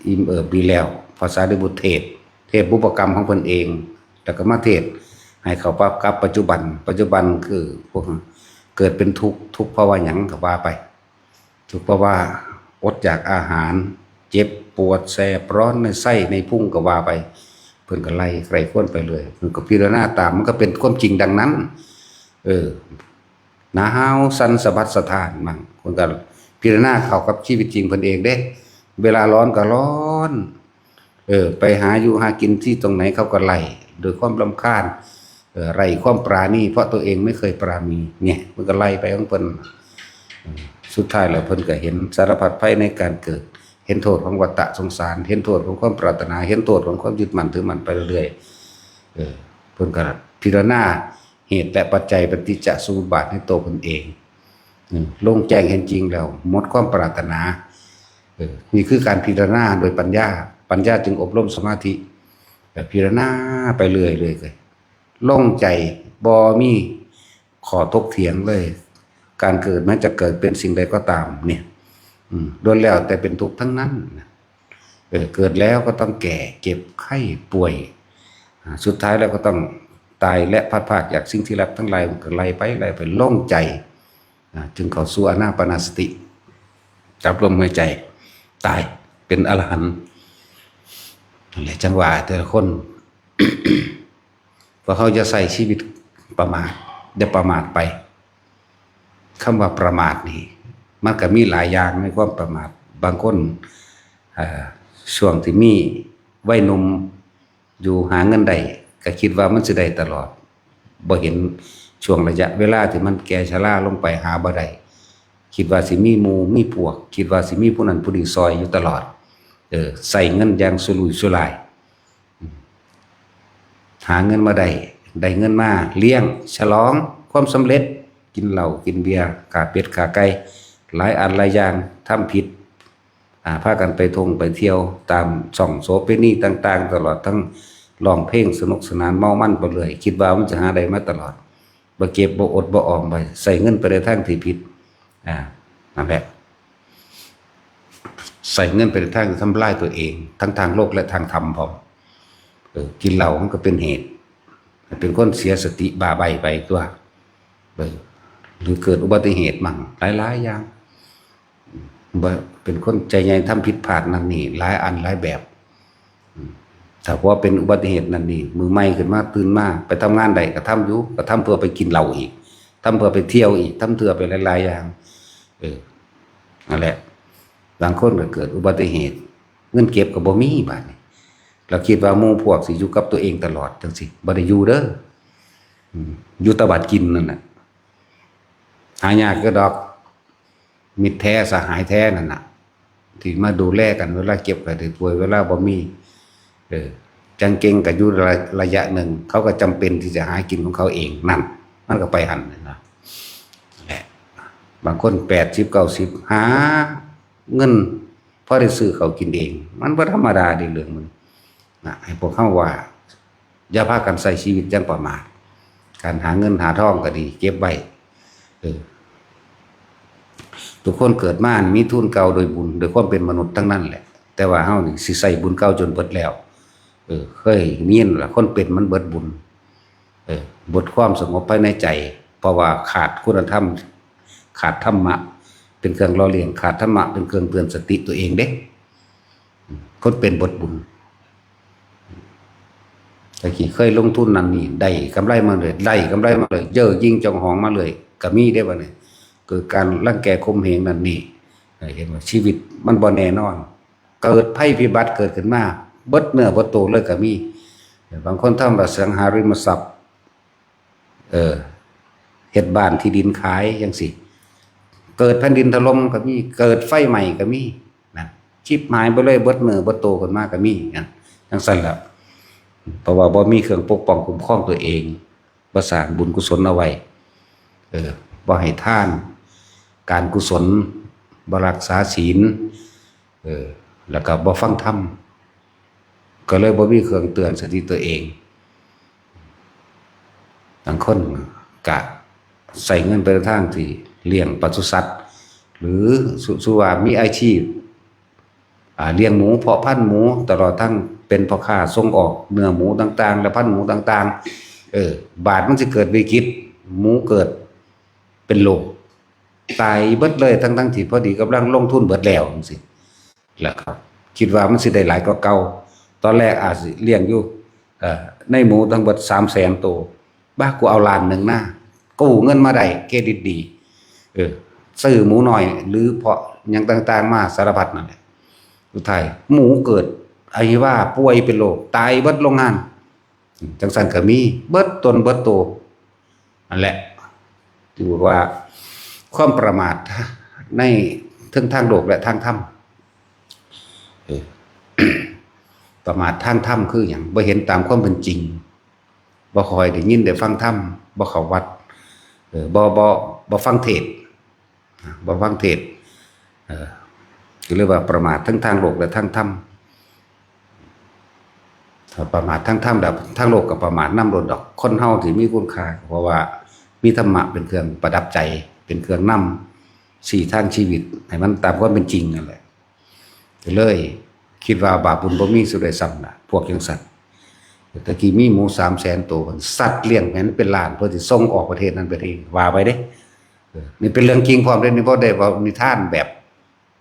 อิ่มเอิบดีแล้ว พระสารีบุตรเทศน์ เทศน์บุพกรรมของเพิ่นเอง แล้วก็มาเทศน์ให้เข้ากับปัจจุบัน ปัจจุบันคือพวกเกิดเป็นทุกข์ ทุกข์เพราะว่าหยังก็ว่าไป ทุกข์เพราะว่าอดอยากอาหาร เจ็บปวดแสบร้อนในไส้ในพุงก็ว่าไป เพิ่นก็ไล่ไคร่ครวญไปเลย เพิ่นก็พิจารณาตาม มันก็เป็นความจริงดังนั้น เออ หนาวสั่นสะบัดสะท้านมั่ง เพิ่นก็พิจารณาเข้ากับชีวิตจริงเพิ่นเองเด้ เวลาร้อนก็ร้อน เออ ไปหาอยู่หากินที่ตรงไหนเขาก็ไล่ โดยความรำคาญ เออ ไร้ความปราณี เพราะตัวเองไม่เคยปราณี เนี่ย มันก็ไล่ไปของเพิ่น เออ สุดท้ายแล้วเพิ่นก็เห็นสารพัดภัยในการเกิด เห็นโทษของวัฏฏะสงสาร เห็นโทษของความปรารถนา เห็นโทษของความยึดมั่นถือมั่นไปเรื่อยๆ เออ เพิ่นก็พิจารณาเหตุและปัจจัยปฏิจจสมุปบาทในตัวเพิ่นเอง อืม โล่งแจ้งเห็นจริงแล้ว หมดความปรารถนา เออ นี่คือการพิจารณาโดยปัญญา ปัญญาจึงอบรมสมาธิ แต่พิจารณาไปเรื่อยๆ เลย โล่งใจ บ่มีข้อถกเถียงเลย การเกิดแม้จะเกิดเป็นสิ่งใดก็ตามเนี่ย อืม ล้วนแล้วแต่เป็นทุกข์ทั้งนั้นนะ เออ เกิดแล้วก็ต้องแก่ เจ็บ ไข้ ป่วย อ่า สุดท้ายแล้วก็ต้องตายและพลัดพรากจากสิ่งที่รักทั้งหลาย มันก็ไล่ไป ไล่ไป โล่งใจ อ่า จึงเข้าสู่อานาปานสติ จับลมหายใจ ตาย เป็นอรหันต์ นั่นแหละ จังว่าแต่ละคน พวกเฮาอย่าใช้ชีวิตประมาท อย่าประมาทไป คำว่าประมาทนี่ มันก็มีหลายอย่างในความประมาท บางคน อ่า ช่วงที่มีวัยหนุ่ม อยู่หาเงินได้ ก็คิดว่ามันสิได้ตลอด บ่เห็นช่วงระยะเวลาที่มันแก่ชราลงไปหาบ่ได้ คิดว่าสิมีหมู่มีพวก คิดว่าสิมีผู้นั้นผู้นี้ซอยอยู่ตลอด เออ ใช้เงินอย่างสุรุ่ยสุร่าย หาเงินมาได้ ได้เงินมาเลี้ยงฉลองความสำเร็จ กินเหล้ากินเบียร์ ฆ่าเป็ดฆ่าไก่ หลายอันหลายอย่าง ทำผิด อ่า พากันไปท่องไปเที่ยวตามช่องโสเภณีต่างๆ ตลอดทั้งร้องเพลงสนุกสนานเมามันไปเรื่อย คิดว่ามันจะหาได้มาตลอด บ่เก็บบ่อดบ่ออมไป ใช้เงินไปในทางที่ผิด อ่า นั่นแหละ ใช้เงินไปในทางที่ทำลายตัวเอง ทั้งทางโลกและทางธรรมพร้อม เออ กินเหล้ามันก็เป็นเหตุ เป็นคนเสียสติบ้าใบ้ไปตัว เออ หรือเกิดอุบัติเหตุมั่ง หลายๆ อย่าง บ่ เป็นคนใจใหญ่ทำผิดพลาดนั่นนี่ หลายอันหลายแบบ อืม ถ้าว่าเป็นอุบัติเหตุนั่นนี่ มื้อใหม่ขึ้นมา ตื่นมา ไปทำงานได้ก็ทำอยู่ ก็ทำเพื่อไปกินเหล้าอีก ทำเพื่อไปเที่ยวอีก ทำเพื่อไปหลายๆ อย่าง เออ นั่นแหละ บางคนก็เกิดอุบัติเหตุ เงินเก็บก็บ่มีบาดนี้ เราคิดว่าหมู่พวกสิอยู่กับตัวเองตลอดจังซี่ บ่ได้อยู่เด้อ อืม อยู่แต่บัดกินนั่นน่ะ หายากก็ดอก มิตรแท้สหายแท้นั่นน่ะ ที่มาดูแลกันเวลาเจ็บไข้ได้ป่วย เวลาบ่มี เออ จั่งเก่งก็อยู่ระ ระยะหนึ่ง เขาก็จำเป็นที่จะหากินของเขาเองนั่น มันก็ไปหั่นน่ะนะ แหละ บางคนแปดสิบ เก้าสิบ หาเงินพอได้ซื้อข้าวกินเอง มันบ่ธรรมดาเด้เรื่องมัน นะ ให้พวกเฮาว่า อย่าพากันใช้ชีวิตอย่างประมาท การหาเงินหาทองก็ดี เก็บไว้ เออ ทุกคนเกิดมามีทุนเก่าโดยบุญ โดยความเป็นมนุษย์ทั้งนั้นแหละ แต่ว่าเฮานี่สิใช้บุญเก่าจนเบิดแล้ว เออ เคยมีนั่นล่ะ คนเป็นมันเบิดบุญ เออ เบิดความสงบภายในใจ เพราะว่าขาดคุณธรรม ขาดธรรมะ เป็นเครื่องหล่อเลี้ยง ขาดธรรมะ เป็นเครื่องเตือนสติตัวเองเด้ คนเป็นเบิดบุญ ตะกี้เคยลงทุนนั่นนี่ ได้กำไรมาเลย ได้กำไรมาเลย เย่อหยิ่งจองหองมาเลย ก็มีเด้บัดนี้ เกิดการรังแกข่มเหงนั่นนี่ เห็นว่าชีวิตมันบ่แน่นอน เกิดภัยพิบัติเกิดขึ้นมา เบิดเนื้อเบิดตัวเลยก็มี บางคนทำอสังหาริมทรัพย์ เออ เฮ็ดบ้านที่ดินขายจั่งซี้ เกิดแผ่นดินถล่มก็มี เกิดไฟไหม้ก็มี นะ ชิบหายไปเลย เบิดเนื้อเบิดตัวขึ้นมาก็มี นะ จั่งซั้นล่ะ เพราะว่าบ่มีเครื่องปกป้องคุ้มครองตัวเอง บ่สร้างบุญกุศลเอาไว้ เออ บ่ให้ทาน การกุศล บ่รักษาศีล เออ แล้วก็บ่ฟังธรรม ก็เลยบ่มีเครื่องเตือนสติตัวเอง บางคนก็ใช้เงินไปในทางที่เลี้ยงปศุสัตว์ หรือสุ สุว่ามีอาชีพ อ่า เลี้ยงหมู เพาะพันธุ์หมู ตลอดทั้งเป็นพ่อค้าส่งออกเนื้อหมูต่างๆ และพันธุ์หมูต่างๆ เออ บาดมันสิเกิดวิกฤต หมูเกิดเป็นโรค ตายเบิดเลย ทั้งๆ ที่พอดีกำลังลงทุนเบิดแล้วจั่งซี้ แล้วก็คิดว่ามันสิได้หลายกว่าเก่า ตอนแรกอาจสิเลี้ยงอยู่ เอ่อ ในหมูทั้งเบิดสามแสนตัว บ้า กูเอาล้านหนึ่งนะ กู้เงินมาได้ เครดิตดี เออ ซื้อหมูน้อย หรือเพาะหยังต่างๆ มาสารพัดนั่นแหละ สุดท้ายหมูเกิดอหิวา ป่วยเป็นโรค ตายเบิดโรงงาน จั่งซั้นก็มี เบิดตนเบิดโต นั่นแหละ ถือว่าความประมาทในเทิงทางโลกและทางธรรม เออ ประมาททางธรรมคือหยัง บ่เห็นตามความเป็นจริง บ่ค่อยได้ยินได้ฟังธรรม บ่เข้าวัด เออ บ่ บ่ บ่ฟังเทศน์ บ่ฟังเทศน์ เออ ก็เรียกว่าประมาททั้งทางโลกและทางธรรม ถ้าประมาททางธรรมแล้ว ทางโลกก็ประมาทนำโลดดอก คนเฮาที่มีคุณค่า เพราะว่ามีธรรมะเป็นเครื่องประดับใจ เป็นเครื่องนำ ชี้ทางชีวิตให้มันตามความเป็นจริงนั่นแหละ ก็เลยคิดว่าบาปบุญบ่มีสุดใดซ้ำล่ะ พวกจั่งซั้น ตะกี้มีหมูสามแสนตัว สัตว์เลี้ยงแม่นเป็นล้าน เพื่อสิส่งออกประเทศนั้นประเทศนี้ ว่าไปเด้ เออ นี่เป็นเรื่องจริงพร้อมเด้ นี่บ่ได้เว้านิทานแบบ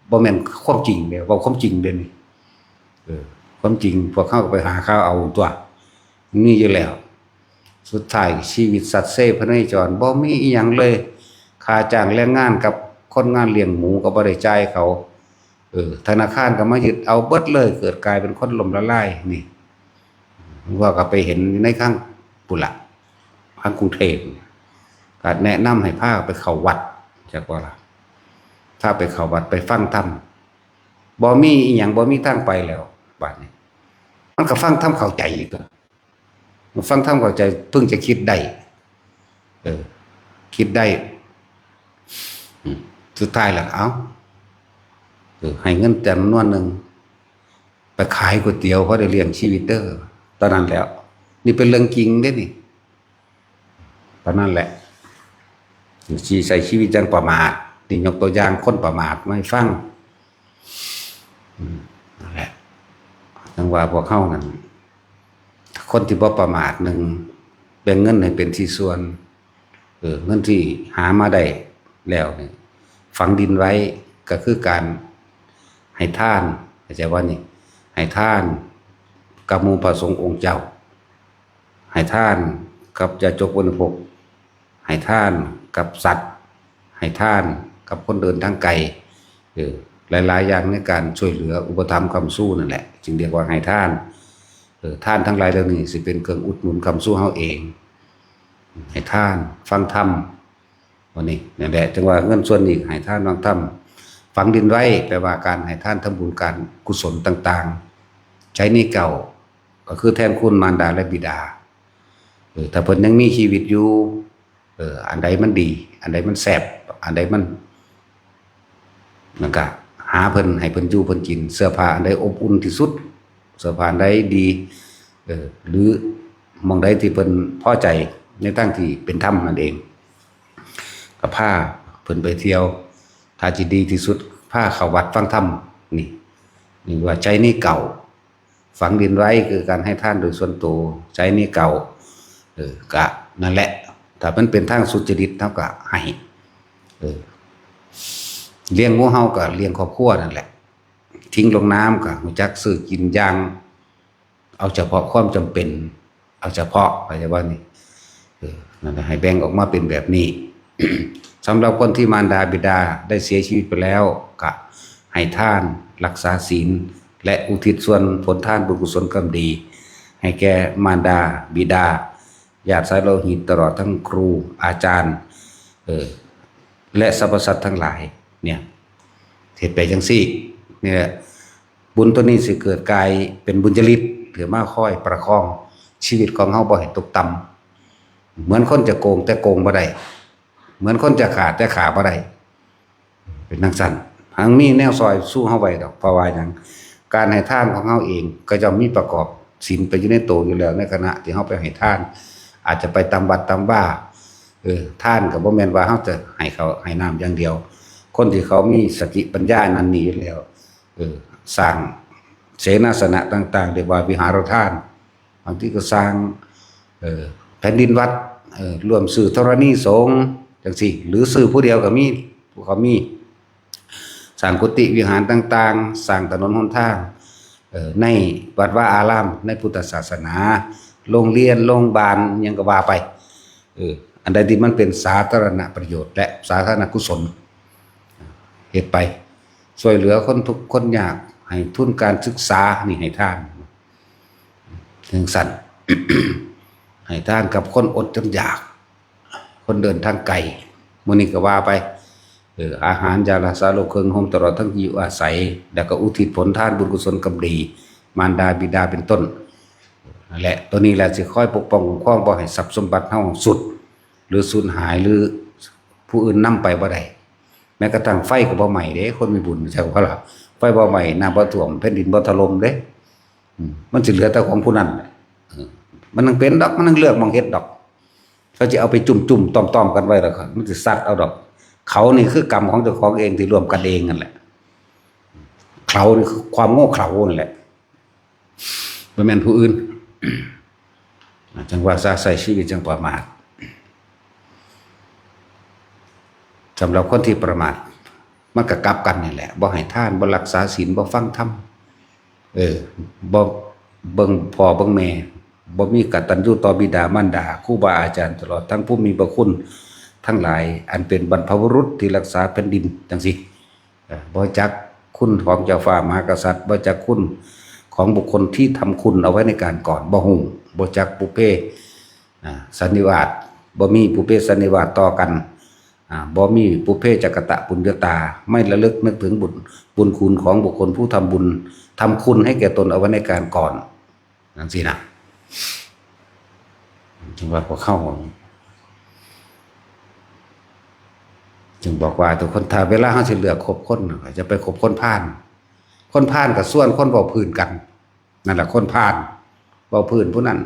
บ่แม่นความจริงเด้ เว้าความจริงเด้นี่ เออ ความจริงพวกเฮาก็ไปหาข่าวเอาตั๊ว มีอยู่แล้ว สุดท้ายชีวิตสัตว์เซพเนจร บ่มีอิหยังเลย ค่าจ้างแรงงานกับคนงานเลี้ยงหมูก็บ่ได้จ่ายเขา เออ ธนาคารก็มายึดเอาเบิดเลย เกิดกลายเป็นคนล้มละลายนี่ ว่าก็ไปเห็นในข้างปุนละ ข้างกรุงเทพฯ ก็แนะนำให้พาไปเข้าวัด จักว่าล่ะ ถ้าไปเข้าวัดไปฟังธรรม บ่มีอิหยัง บ่มีทางไปแล้ว บัดนี้ มันก็ฟังธรรมเข้าใจอีกตั๊ว ฟังธรรมเข้าใจ เพิ่งจะคิดได้ เออ คิดได้ อืม สุดท้ายล่ะ เอ้า เออ ให้เงินจำนวนหนึ่ง ไปขายก๋วยเตี๋ยว พอได้เลี้ยงชีวิตเด้อ ตอนนั้นแล้ว นี่เป็นเรื่องจริงเด้นี่ ตอนนั้นแหละ สิใช้ชีวิตอย่างประมาท นี่ยกตัวอย่างคนประมาทมาให้ฟัง อืม นั่นแหละ จั่งว่าพวกเฮานั่น คนที่บ่ประมาท หนึ่ง แบ่งเงินให้เป็นสี่ส่วน เออ เงินที่หามาได้แล้วนี่ ฝังดินไว้ ก็คือการให้ทาน เข้าใจบ่นี่ ให้ทานกับหมู่พระสงฆ์องค์เจ้า ให้ทานกับญาติโยมบริโภค ให้ทานกับสัตว์ ให้ทานกับคนเดินทางไกล เออ หลายๆ อย่างในการช่วยเหลืออุปถัมภ์ค้ำชูนั่นแหละ จึงเรียกว่าให้ทาน เออ ทานทั้งหลายเหล่านี้สิเป็นเครื่องอุดหนุนค้ำชูเฮาเอง ให้ทาน ฟังธรรม วันนี้นั่นแหละ จั่งว่าเงินส่วนนี้ให้ทาน ฟังธรรม ฝังดินไว้ แปลว่าการให้ทาน ทำบุญ การกุศลต่างๆ ใช้หนี้เก่า ก็คือแทนคุณมารดาและบิดา เออ ถ้าเพิ่นยังมีชีวิตอยู่ เออ อันใดมันดี อันใดมันแซ่บ อันใดมัน นั่นก็หาเพิ่น ให้เพิ่นอยู่เพิ่นกิน เสื้อผ้าอันใดอบอุ่นที่สุด เสื้อผ้าอันใดดี เออ หรือหม่องใดที่เพิ่นพอใจในทางที่เป็นธรรมนั่นเอง ก็พาเพิ่นไปเที่ยว ถ้าสิดีที่สุด พาเข้าวัดฟังธรรม นี่ นี่ว่าใช้หนี้เก่า ฝังดินไว้คือการให้ทานโดยส่วนตัว ใช้หนี้เก่า เออ ก็นั่นแหละ ถ้ามันเป็นทางสุจริต เฮาก็ให้ เออ เลี้ยงหมู่เฮาก็เลี้ยงครอบครัวนั่นแหละ ทิ้งลงน้ำก็รู้จักซื้อกินอย่าง เอาเฉพาะความจำเป็น เอาเฉพาะ เข้าใจบ่นี่ เออ นั่นแหละ ให้แบ่งออกมาเป็นแบบนี้ สำหรับคนที่มารดาบิดาได้เสียชีวิตไปแล้ว ก็ให้ทาน รักษาศีล และอุทิศส่วนผลทานบุญกุศลกรรมดี ให้แก่มารดาบิดา ญาติสายโลหิต ตลอดทั้งครูอาจารย์ เออ และสรรพสัตว์ทั้งหลาย เนี่ย เฮ็ดไปจั่งซี้ นี่แหละ บุญตัวนี้สิเกิดกลายเป็นบุญญาฤทธิ์ เพื่อมาคอยประคองชีวิตของเฮาบ่ให้ตกต่ำ เหมือนคนจะโกงแต่โกงบ่ได้ เหมือนคนจะฆ่าแต่ฆ่าบ่ได้ เป็นจั่งซั้น หังมีแนวซอยสู้เฮาไว้ดอก เพราะว่าหยัง การให้ทานของเฮาเองก็ย่อมมีประกอบศีลไปอยู่ในตัวอยู่แล้ว ในขณะที่เฮาไปให้ทาน อาจจะไปตามวัดตามวา เออ ทานก็บ่แม่นว่าเฮาจะให้ข้าวให้น้ำอย่างเดียว คนที่เขามีสติปัญญานั่นนี่อยู่แล้ว เออ สร้างเสนาสนะต่างๆ เรียกว่าวิหารทาน บางทีก็สร้าง เออ แผ่นดินวัด เออ ร่วมซื้อธรณีสงฆ์จั่งซี้ หรือซื้อผู้เดียวก็มี ผู้เขามี สร้างกุฏิวิหารต่างๆ สร้างถนนหนทาง เออ ในวัดวาอาราม ในพุทธศาสนา โรงเรียน โรงบาล หยังก็ว่าไป เออ อันใดที่มันเป็นสาธารณประโยชน์ และสาธารณกุศล เฮ็ดไป ช่วยเหลือคนทุกข์คนยาก ให้ทุนการศึกษา นี่ให้ทาน จั่งซั้น ให้ทานกับคนอดคนอยาก คนเดินทางไกล มื้อนี้ก็ว่าไป เออ อาหาร ยารักษาโรค เครื่องห่ม ตลอดทั้งที่อยู่อาศัย แล้วก็อุทิศผลทานบุญกุศลกรรมดี มารดาบิดาเป็นต้น นั่นแหละ ตัวนี้แหละสิคอยปกป้องคุ้มครองบ่ให้ทรัพย์สมบัติเฮาสูญ หรือสูญหาย หรือผู้อื่นนำไปบ่ได้ แม้กระทั่งไฟก็บ่ไหม้เด้ คนมีบุญ จั่งว่าล่ะ ไฟบ่ไหม้ น้ำบ่ท่วม แผ่นดินบ่ถล่มเด้ อืม มันสิเหลือแต่ของผู้นั้นแหละ เออ มันจั่งเป็นดอก มันจั่งเลือกหม่องเฮ็ดดอก เขาสิเอาไปจุ่มๆ ต้อมๆ กันไว้แล้วก็มันสิซัดเอาดอก เขานี่คือกรรมของเจ้าของเองที่ร่วมกันเองนั่นแหละ เขานี่คือความโง่เขลานั่นแหละ บ่แม่นผู้อื่น จั่งว่าซะ ใช้ชีวิตจั่งประมาท สำหรับคนที่ประมาท มันก็กลับกันนี่แหละ บ่ให้ทาน บ่รักษาศีล บ่ฟังธรรม เออ บ่เบิ่งพ่อเบิ่งแม่ บ่มีกตัญญูต่อบิดามารดา ครูบาอาจารย์ ตลอดทั้งผู้มีพระคุณทั้งหลาย อันเป็นบรรพบุรุษที่รักษาแผ่นดินจังซี้ เออ บ่จักคุณของเจ้าฟ้ามหากษัตริย์ บ่จักคุณของบุคคลที่ทำคุณเอาไว้ในการก่อน บ่ฮู้ บ่จักปุพเพ อ่า สันนิวาส บ่มีปุพเพสันนิวาสต่อกัน อ่า บ่มีปุพเพจกตปุญญาตา ไม่ระลึกนึกถึงบุญ บุญคุณของบุคคลผู้ทำบุญ ทำคุณให้แก่ตนเอาไว้ในการก่อน จังซี้นะ จึงว่าพวกเขา จึงบอกว่าทุกคน ถ้าเวลาเขาสิเลือกคบคน ก็จะไปคบคนพาล คนพาลก็ชวนคนเว้าพื้นกัน นั่นแหละคนพาล เว้าพื้นผู้นั้น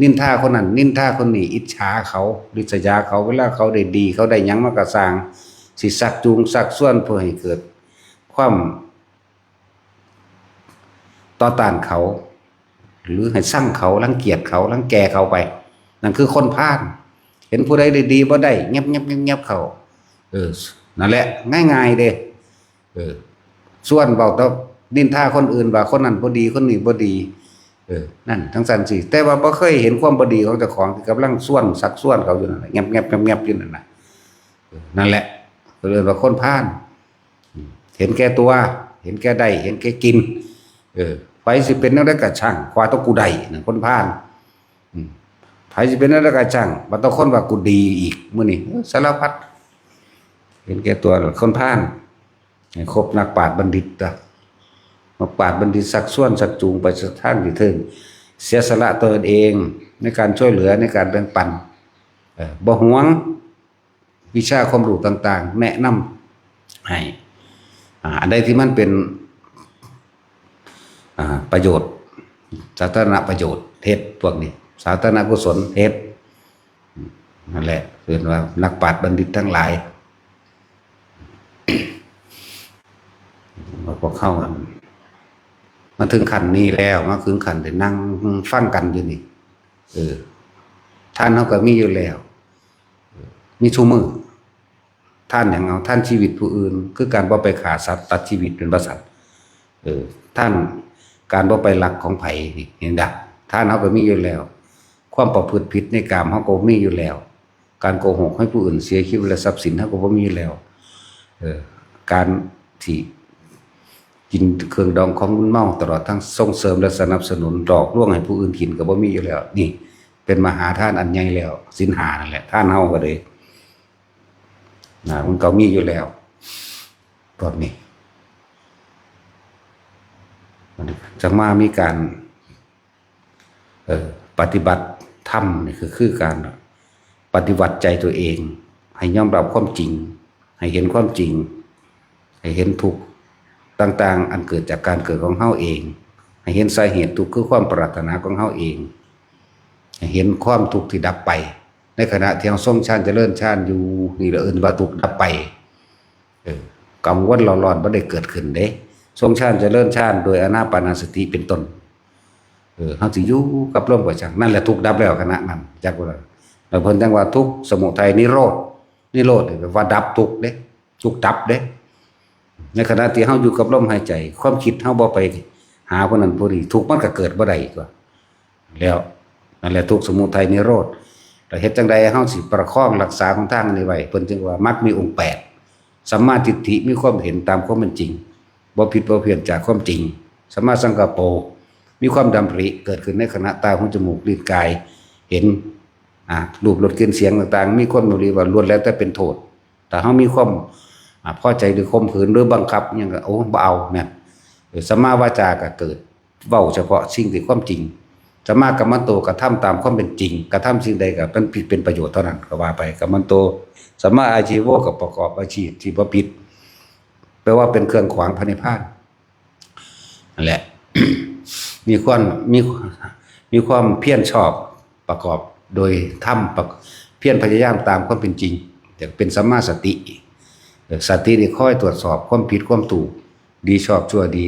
นินทาคนนั้น นินทาคนนี้ อิจฉาเขา ริษยาเขา เวลาเขาได้ดี เขาได้หยังมาก็ซ่าง สิชักจูงชักชวนเพื่อให้เกิดความต่อต้านเขา หรือให้ซังเขา รังเกียจเขา รังแกเขาไป นั่นคือคนพาล เห็นผู้ใดได้ดีบ่ได้ เงียบๆๆๆ เขา เออ นั่นแหละ ง่ายๆเด้ เออ ชวนเว้าแต่นินทาคนอื่นว่าคนนั้นบ่ดี คนนี้บ่ดี เออ นั่นจั่งซั้นซี้ แต่ว่าบ่เคยเห็นความบ่ดีของเจ้าของที่กำลังชวน ชักชวนเขาอยู่นั่นน่ะ แงบๆๆๆ อยู่นั่นน่ะ เออ นั่นแหละ เขาเรียกว่าคนพาล อืม เห็นแก่ตัว เห็นแก่ได้ เห็นแก่กิน เออ ไผสิเป็นแนวใดก็ช่าง ขอแต่กูได้ นั่นคนพาล อืม ไผสิเป็นแนวใดก็ช่าง บ่ต้องคนว่ากูดีอีก มื้อนี้ เออ สารพัด เห็นแก่ตัว คนพาล ให้คบนักปราชญ์บัณฑิตเด้อ นักปราชญ์บัณฑิตชักชวนชักจูงไปทางที่เทิง เสียสละตนเองในการช่วยเหลือ ในการแบ่งปัน เอ่อ บ่หวงวิชาความรู้ต่างๆ แนะนำให้ อ่า อันใดที่มันเป็น อ่า ประโยชน์ สาธารณประโยชน์ เฮ็ด พวกนี้ สาธารณกุศล เฮ็ด นั่นแหละ เอิ้นว่านักปราชญ์บัณฑิตทั้งหลาย พวกเขาอะ มาถึงขั้นนี้แล้ว มาถึงขั้นได้นั่งฟังกันอยู่นี่ เออ ทานเฮาก็มีอยู่แล้ว มีซุมื้อ ทานหยัง เอา ทานชีวิตผู้อื่น คือการบ่ไปฆ่าสัตว์ตัดชีวิต แม่นบ่ซั่น เออ ทานการบ่ไปลักของไผนี่ เห็นบ่ ทานเฮาก็มีอยู่แล้ว ความประพฤติผิดในกามเฮาก็มีอยู่แล้ว การโกหกให้ผู้อื่นเสียชีวิตและทรัพย์สินเฮาก็บ่มีอยู่แล้ว เออ การที่กินเครื่องดองของมึนเมา ตลอดทั้งส่งเสริมและสนับสนุนหลอกลวงให้ผู้อื่นกินก็บ่มีอยู่แล้ว นี่เป็นมหาทานอันใหญ่แล้ว ศีลห้านั่นแหละ ทานเฮาก็เลย นะ มันก็มีอยู่แล้ว พวกนี้ มันจั่งมามีการ เอ่อ ปฏิบัติธรรมนี่คือ คือการปฏิบัติใจตัวเอง ให้ยอมรับความจริง ให้เห็นความจริง ให้เห็นทุกข์ต่างๆ อันเกิดจากการเกิดของเฮาเอง ให้เห็นสาเหตุทุกข์คือความปรารถนาของเฮาเอง ให้เห็นความทุกข์ที่ดับไป ในขณะที่เฮาทรงฌานเจริญฌานอยู่ นี่แหละเอิ้นว่าทุกข์ดับไป เออ กังวลร้อนๆ บ่ได้เกิดขึ้นเด้ ทรงฌานเจริญฌานโดยอานาปานสติเป็นต้น เออ เฮาสิอยู่กับลมก็ช่าง นั่นแหละทุกข์ดับแล้วขณะนั้น จักว่า แล้วเพิ่นจั่งว่าทุกข์ สมุทัย นิโรธ นิโรธนี่แปลว่าดับทุกข์เด้ ทุกข์ดับเด้ ในขณะที่เฮาอยู่กับลมหายใจ ความคิดเฮาบ่ไปหาผู้นั้นผู้นี้ ทุกข์มันก็เกิดบ่ได้อีกว่า แล้ว นั่นแหละทุกข์ สมุทัย นิโรธ แล้วเฮ็ดจั่งใดเฮาสิประคองรักษาหนทางอันนี้ไว้ เพิ่นจึงว่ามรรคมีองค์แปด สัมมาทิฏฐิ มีความเห็นตามความเป็นจริง บ่ผิดบ่เพี้ยนจากความจริง สัมมาสังกัปโป มีความดำริเกิดขึ้นในขณะตา หู จมูก ลิ้น กาย เห็น อ่า รูป รส กลิ่น เสียงต่างๆ มีความดำริว่าล้วนแล้วแต่เป็นโทษ ถ้าเฮามีความ อ่า พอใจหรือข่มขืนหรือบังคับอิหยังก็ โอ้ บ่เอา แม่น เออ สัมมาวาจาก็เกิด เว้าเฉพาะสิ่งที่ความจริง สัมมากัมมันโต กระทำตามความเป็นจริง กระทำสิ่งใดก็เป็นผิดเป็นประโยชน์เท่านั้น ก็ว่าไป กัมมันโต สัมมาอาชีโว ก็ประกอบอาชีพที่บ่ผิด แปลว่าเป็นเครื่องขวางพระนิพพาน นั่นแหละ มีความ มี มีความเพียรชอบประกอบโดยธรรม ประ เพียรพยายามตามความเป็นจริง จะเป็นสัมมาสติ เอ่อ สตินี่คอยตรวจสอบความผิดความถูก ดีชอบชั่วดี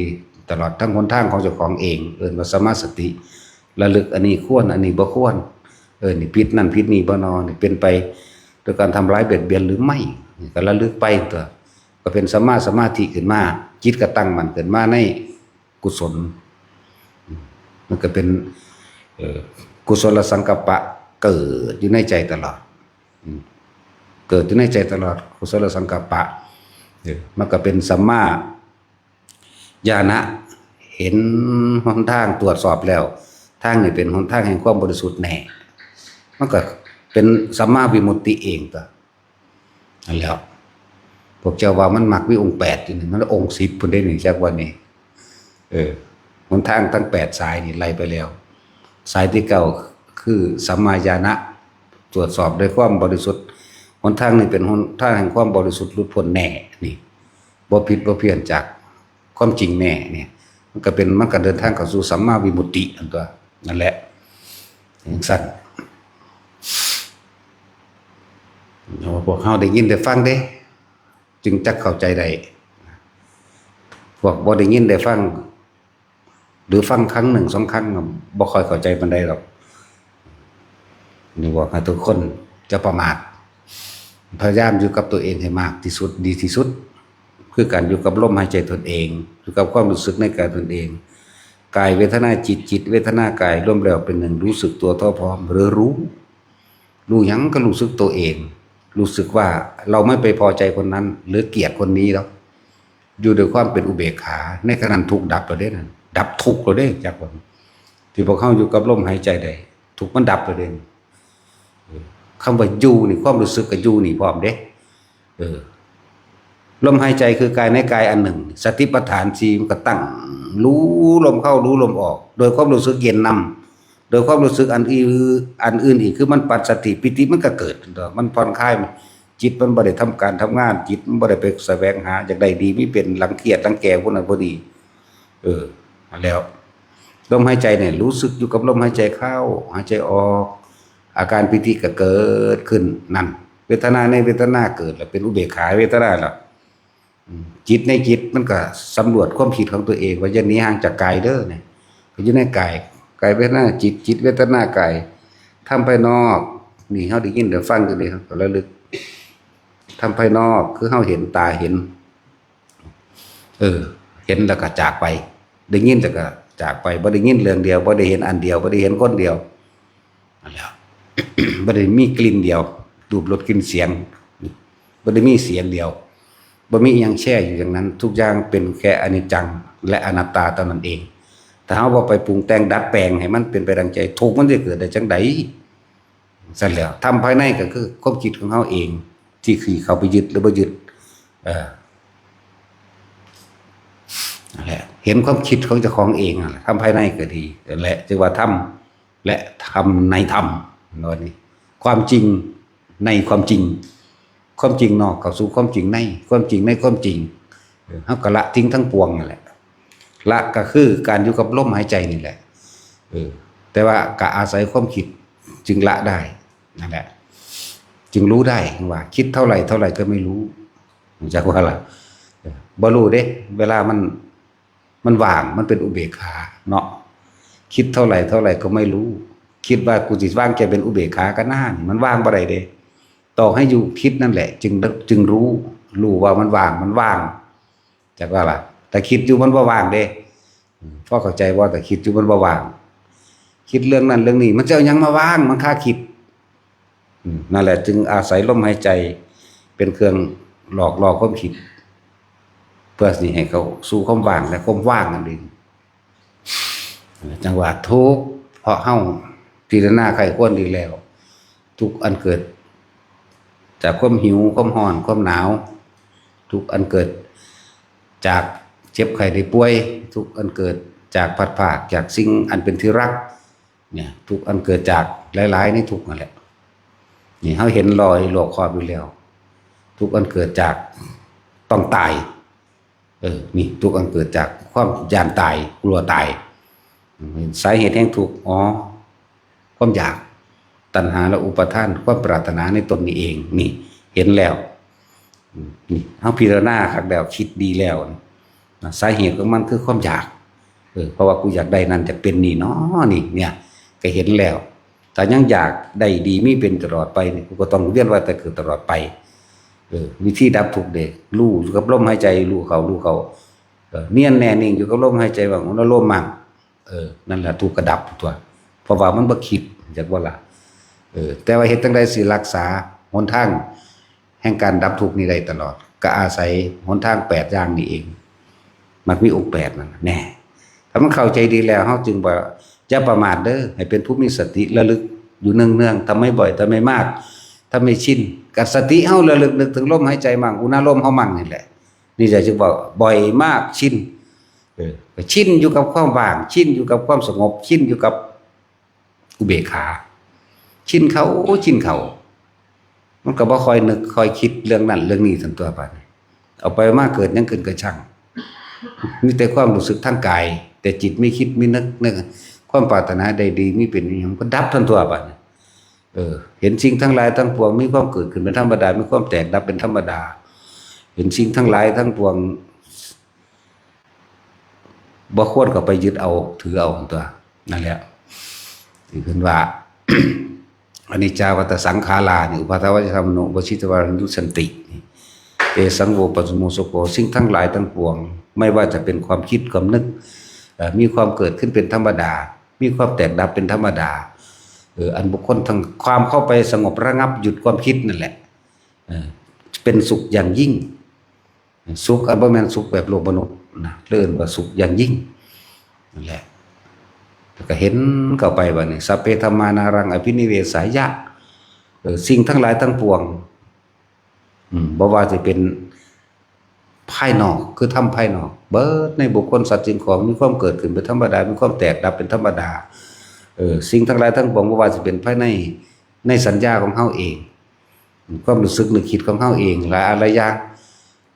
ตลอดทั้งหนทางของเจ้าของเอง เอิ้นว่าสัมมาสติ ระลึกอันนี้ควร อันนี้บ่ควร เออ นี่ผิดนั่นผิดนี่บ่นอ นี่เป็นไปโดยการทำร้ายเบียดเบียนหรือไม่ ก็ระลึกไปตัว ก็เป็นสัมมาสมาธิขึ้นมา จิตก็ตั้งมั่นขึ้นมาในกุศล มันก็เป็น เอ่อ กุศลสังกัปปะเกิดอยู่ในใจตลอด อืม เกิดอยู่ในใจตลอด กุศลสังกัปปะ เออ มันก็เป็นสัมมาญาณะ เห็นหนทาง ตรวจสอบแล้ว ทางนี้เป็นหนทางแห่งความบริสุทธิ์แน่ มันก็เป็นสัมมาวิมุตติเองตัว นั่นแหล้ว พวกเจ้าว่ามันมักมีองค์แปดอยู่นี่ มันองค์สิบพุ้นเด้นี่ จักว่านี่ เออ หนทางทั้งแปดสายนี่ไล่ไปแล้ว สายที่เก้าคือสัมมาญาณะ ตรวจสอบด้วยความบริสุทธิ์ หนทางนี้เป็นหนทางแห่งความบริสุทธิ์หลุดพ้นแน่ นี่ บ่ผิดบ่เพี้ยนจากความจริงแน่ เนี่ย มันก็เป็น มันก็เดินทางเข้าสู่สัมมาวิมุตติอันตัว นั่นแหละ จั่งซั้น พวกเฮาได้ยินได้ฟังเด้ จึงจักเข้าใจได้ พวกบ่ได้ยินได้ฟัง หรือฟังครั้งหนึ่งสองครั้ง บ่ค่อยเข้าใจปานใดดอก นี่บอกให้ทุกคนจะประมาท พยายามอยู่กับตัวเองให้มากที่สุด ดีที่สุด คือการอยู่กับลมหายใจตนเอง อยู่กับความรู้สึกในกายตนเอง กายเวทนาจิต จิตเวทนากาย รวมแล้วเป็นหนึ่ง รู้สึกตัวทั่วพร้อม หรือรู้ รู้หยังก็รู้สึกตัวเอง รู้สึกว่าเราไม่ไปพอใจคนนั้น หรือเกลียดคนนี้แล้ว อยู่ด้วยความเป็นอุเบกขา ในขณะนั้นทุกข์ดับแล้วเด้นั่น ดับทุกข์แล้วเด้ จักว่า ที่พวกเฮาอยู่กับลมหายใจได้ ทุกข์มันดับแล้วเด้ เออ คำว่าอยู่นี่ ความรู้สึกก็อยู่นี่พร้อมเด้ เออ ลมหายใจคือกายในกายอันหนึ่ง สติปัฏฐานสี่มันก็ตั้ง รู้ลมเข้า รู้ลมออก โดยความรู้สึกเย็นนำ โดยความรู้สึกอันอื่น อันอื่นอีก คือมันปัสสัทธิ ปีติมันก็เกิด มันผ่อนคลาย จิตมันบ่ได้ทำการทำงาน จิตมันบ่ได้ไปแสวงหาอยากได้ดี มีเป็น หลังเครียด หลังแก่ พวกนั้นบ่ดี เออ นั่นแล้ว ลมหายใจเนี่ย รู้สึกอยู่กับลมหายใจเข้า หายใจออก อาการปีติก็เกิดขึ้น นั่น เวทนาในเวทนาเกิดแล้ว เป็นอุเบกขาเวทนาแล้ว อืม จิตในจิตมันก็สำรวจความคิดของตัวเอง ว่าอย่าหนีห่างจากกายเด้อเนี่ย ก็อยู่ในกาย กายเวทนาจิต จิตเวทนากาย ธรรมภายนอก นี่เฮาได้ยินได้ฟังอยู่นี่ เฮาก็ระลึก ธรรมภายนอกคือเฮาเห็น ตาเห็น เออ เห็นแล้วก็จากไป ได้ยินแล้วก็จากไป บ่ได้ยินเรื่องเดียว บ่ได้เห็นอันเดียว บ่ได้เห็นคนเดียว นั่นแหละ บ่ได้มีกลิ่นเดียว รูป รส กลิ่น เสียง บ่ได้มีเสียงเดียว บ่มีอิหยังแช่อยู่อย่างนั้น ทุกอย่างเป็นแค่อนิจจังและอนัตตาเท่านั้นเอง ถ้าเฮาบ่ไปปรุงแต่งดัดแปลงให้มันเป็นไปดังใจ ทุกข์มันสิเกิดได้จั่งใด ซั่นแหล้ว ธรรมภายในก็คือความคิดของเฮาเอง ที่ขี้เข้าไปยึดหรือบ่ยึด เออ นั่นแหละ เห็นความคิดของเจ้าของเองนั่นแหละ ธรรมภายในก็ดี นั่นแหละ จึงว่าธรรมและธรรมในธรรม ว่านี่ ความจริงในความจริง ความจริงนอกเข้าสู่ความจริงใน ความจริงในความจริง เออ เฮาก็ละทิ้งทั้งปวงนั่นแหละ ละก็คือการอยู่กับลมหายใจนี่แหละ เออ แต่ว่าก็อาศัยความคิดจึงละได้ นั่นแหละ จึงรู้ได้ว่าคิดเท่าไหร่เท่าไหร่ก็ไม่รู้ จักว่าล่ะ เออ บ่รู้เด้ เวลามัน มันว่าง มันเป็นอุเบกขาเนาะ คิดเท่าไหร่เท่าไหร่ก็ไม่รู้ คิดว่ากูสิวางใจเป็นอุเบกขาก็นาน มันวางบ่ได้เด้ ต้องให้อยู่คิดนั่นแหละ จึง จึงรู้ รู้ว่ามันว่าง มันว่าง จักว่าล่ะ แต่คิดอยู่มันบ่ว่างเด้ อืม พอเข้าใจบ่ แต่คิดอยู่มันบ่ว่าง คิดเรื่องนั้นเรื่องนี้ มันจะเอาหยังมาว่าง มันคาคิด อืม นั่นแหละ จึงอาศัยลมหายใจเป็นเครื่องหลอกล่อความคิด เพื่อสิให้เข้าสู่ความว่างและความว่างนั่นเอง จั่งว่าทุกข์เพราะเฮาพิจารณาใคร่ครวญดีแล้ว ทุกข์อันเกิดจากความหิว ความร้อน ความหนาว ทุกข์อันเกิดจากเจ็บไข้ได้ป่วย ทุกข์อันเกิดจากพลัดพรากจากสิ่งอันเป็นที่รัก เนี่ย ทุกข์อันเกิดจากหลายๆในทุกข์นั่นแหละ นี่เฮาเห็นรอยรอบคอบอยู่แล้ว ทุกข์อันเกิดจากต้องตาย เออ นี่ทุกข์อันเกิดจากความย้านตาย กลัวตาย สาเหตุแห่งทุกข์ อ๋อ ความอยาก ตัณหาและอุปาทาน ความปรารถนาในตนนี่เอง นี่ เห็นแล้ว นี่ เฮาพิจารณาคักแล้ว คิดดีแล้ว นะ สาเหตุของมันคือความอยาก เออ เพราะว่ากูอยากได้นั่น อยากเป็นนี่เนาะ นี่ เนี่ย ก็เห็นแล้ว ถ้ายังอยากได้ดีมีเป็นตลอดไปนี่ กูก็ต้องเวียนว่ายตายเกิดตลอดไป เออ วิธีดับทุกข์เด้ รู้อยู่กับลมหายใจ รู้เข้า รู้เข้า เออ เนียนแน่นิ่งอยู่กับลมหายใจ วางอนุโลมมั่ง เออ นั่นแหละทุกข์ก็ดับตัว เพราะว่ามันบ่คิด จักบ่ล่ะ เออ แต่ว่าเฮ็ดจั่งใดสิรักษาหนทางแห่งการดับทุกข์นี้ได้ตลอด ก็อาศัยหนทางแปดอย่างนี้เอง มักมีองค์แปดนั่นน่ะ แน่ ถ้ามันเข้าใจดีแล้ว เฮาจึงว่าอย่าประมาทเด้อ ให้เป็นผู้มีสติระลึกอยู่เนืองๆ ทำให้บ่อย ทำให้มาก ทำให้ชิน กับสติเฮาระลึกนึกถึงลมหายใจมั่ง อุณาโลมเฮามั่งนี่แหละ นี่จะจึงว่าบ่อยมาก ชิน เออ ก็ชินอยู่กับความว่าง ชินอยู่กับความสงบ ชินอยู่กับอุเบกขา ชินเข้า ชินเข้า มันก็บ่ค่อยนึกค่อยคิดเรื่องนั้นเรื่องนี้ซั่นตัว บาดนี้ เอาไปมาเกิดหยังขึ้นก็ช่าง มีแต่ความรู้สึกทางกาย แต่จิตไม่คิดไม่นึก นึก ความปรารถนาใดดี มีเป็นอยู่หยังก็ดับซั่นตัว บาดนี้ เออ เห็นสิ่งทั้งหลายทั้งปวง มีความเกิดขึ้นเป็นธรรมดา มีความแตกดับเป็นธรรมดา เห็นสิ่งทั้งหลายทั้งปวง บ่ควรเข้าไปยึดเอาถือเอาตัว นั่นแหละ ที่เพิ่นว่า อนิจจาวัตตสังขารานี่ อุปาทวะธรรมโน วชิตวานุสันติ เตสังโวปัสสโมสุโข สิ่งทั้งหลายทั้งปวง ไม่ว่าจะเป็นความคิดความนึก เอ่อ มีความเกิดขึ้นเป็นธรรมดา มีความแตกดับเป็นธรรมดา เออ อันบุคคลทั้งความเข้าไปสงบระงับหยุดความคิดนั่นแหละ เออ เป็นสุขอย่างยิ่ง สุขอันบ่แม่นสุขแบบโลกมนุษย์นะ เอิ้นว่าสุขอย่างยิ่ง นั่นแหละ แล้วก็เห็นเข้าไปว่านี่ สัพเพธัมมานารังอภินิเวสายะ เออ สิ่งทั้งหลายทั้งปวง อืม บ่ว่าจะเป็นภายนอก คือธรรมภายนอก เบิดในบุคคลสัตว์สิ่งของ มีความเกิดขึ้นเป็นธรรมดา มีความแตกดับเป็นธรรมดา เออ สิ่งทั้งหลายทั้งปวง บ่ว่าจะเป็นภายใน ในสัญญาของเฮาเอง ความรู้สึกนึกคิดของเฮาเอง หลายอะไรอย่าง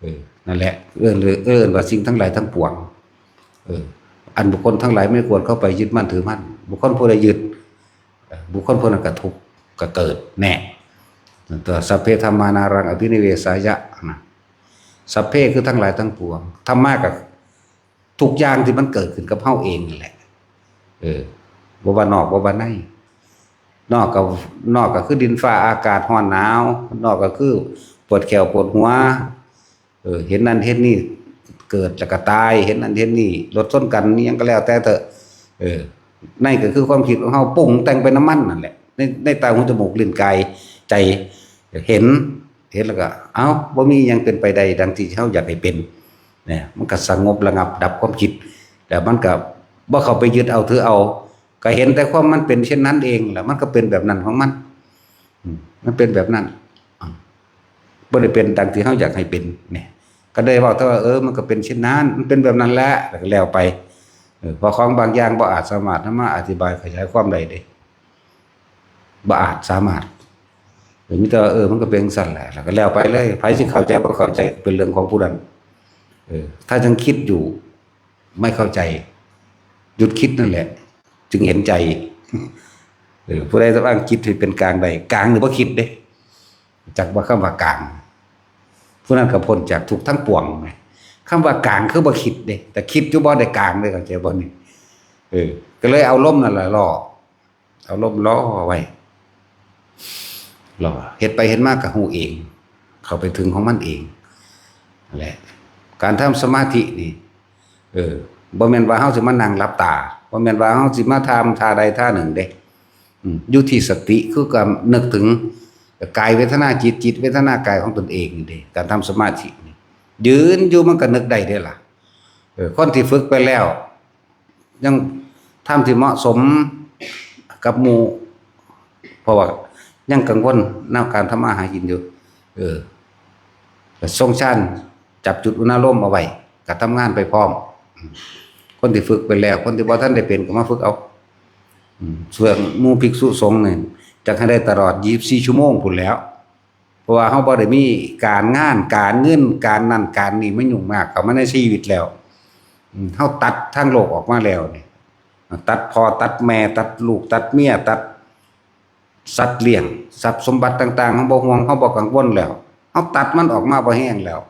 เออ นั่นแหละ เอิ้นเลย เอิ้นว่าสิ่งทั้งหลายทั้งปวง เออ อันบุคคลทั้งหลายไม่ควรเข้าไปยึดมั่นถือมั่น บุคคลผู้ใดยึด เอ่อ บุคคลผู้นั้นก็ทุกข์ก็เกิดแน่ ตัวสัพเพธัมมานารังอภินิเวสายะนะ สัพเพคือทั้งหลายทั้งปวง ธัมมาก็ทุกอย่างที่มันเกิดขึ้นกับเฮาเองนั่นแหละ เออ บ่ว่านอกบ่ว่าใน นอกก็ นอกก็คือดินฟ้าอากาศร้อนหนาว นอกก็คือปวดแข้วปวดหัว เออ เห็นนั่นเห็นนี่ เกิดแล้วก็ตาย เห็นนั่นเห็นนี่ รถชนกัน อิหยังก็แล้วแต่เถอะ เออ ในก็คือความคิดของเฮาปรุงแต่งไปนำมันนั่นแหละ ใน ในตาหูจมูกลิ้นกายใจ เห็น เห็นแล้วก็ เอ้า บ่มีหยังเป็นไปได้ดังที่เฮาอยากให้เป็น เนี่ย มันก็สงบระงับดับความคิด แล้วมันก็บ่เข้าไปยึดเอาถือเอา ก็เห็นแต่ความมันเป็นเช่นนั้นเอง แล้วมันก็เป็นแบบนั้นของมัน อืม มันเป็นแบบนั้น อ่า บ่ได้เป็นดังที่เฮาอยากให้เป็น เนี่ย ก็ได้เว้าแต่ว่า เออ มันก็เป็นเช่นนั้น มันเป็นแบบนั้นแหละ แล้วก็แล้วไป เออ เพราะของบางอย่างบ่อาจสามารถนำมาอธิบายขยายความได้เด้ บ่อาจสามารถ เออ มีแต่ว่า เออ มันก็เป็นจั่งซั้นแหละ แล้วก็แล้วไปเลย ไผสิเข้าใจบ่เข้าใจ เป็นเรื่องของผู้นั้น เออ ถ้ายังคิดอยู่ ไม่เข้าใจ หยุดคิดนั่นแหละ จึงเห็นใจ เออ ผู้ใดสามารถคิดให้เป็นกลางได้ กลางนี่บ่คิดเด้ จักว่าคำว่ากลาง ผู้นั้นก็พ้นจากทุกข์ทั้งปวงไง คำว่ากลางคือบ่คิดเด้ แต่คิดอยู่บ่ได้กลางเด้ เข้าใจบ่นี่ เออ ก็เลยเอาลมนั่นแหละล่อ เอาลมล่อไว้ ล่อ เฮ็ดไปเฮ็ดมาก็ฮู้เอง เข้าไปถึงของมันเอง นั่นแหละ การทำสมาธินี่ เออ บ่แม่นว่าเฮาสิมานั่งหลับตา บ่แม่นว่าเฮาสิมาทำท่าใดท่าหนึ่งเด้ อืม อยู่ที่สติ คือการนึกถึงกายเวทนาจิต จิตเวทนากายของตนเองนี่เด้ การทำสมาธินี่ ยืนอยู่มันก็นึกได้เด้ล่ะ เออ คนที่ฝึกไปแล้ว ยังทำที่เหมาะสมกับหมู่ เพราะว่ายังกังวลในการทำมาหากินอยู่ เออ ก็ทรงฌาน จับจุดอุณาโลมเอาไว้ ก็ทำงานไปพร้อม คนที่ฝึกไปแล้ว คนที่บ่ทันได้เป็นก็มาฝึกเอา อืม ส่วนหมู่ภิกษุสงฆ์นี่ จักให้ได้ตลอดยี่สิบสี่ชั่วโมงพู้นแหล้ว เพราะว่าเฮาบ่ได้มีการงาน การเงิน การนั่นการนี่มายุ่งมากเข้ามาในชีวิตแล้ว อืม เฮาตัดทางโลกออกมาแล้วนี่ ตัดพ่อ ตัดแม่ ตัดลูก ตัดเมีย ตัดสัตว์เลี้ยง ทรัพย์สมบัติต่างๆ เฮาบ่ห่วง เฮาบ่กังวลแล้ว เฮาตัดมันออกมาบ่แฮงแล้ว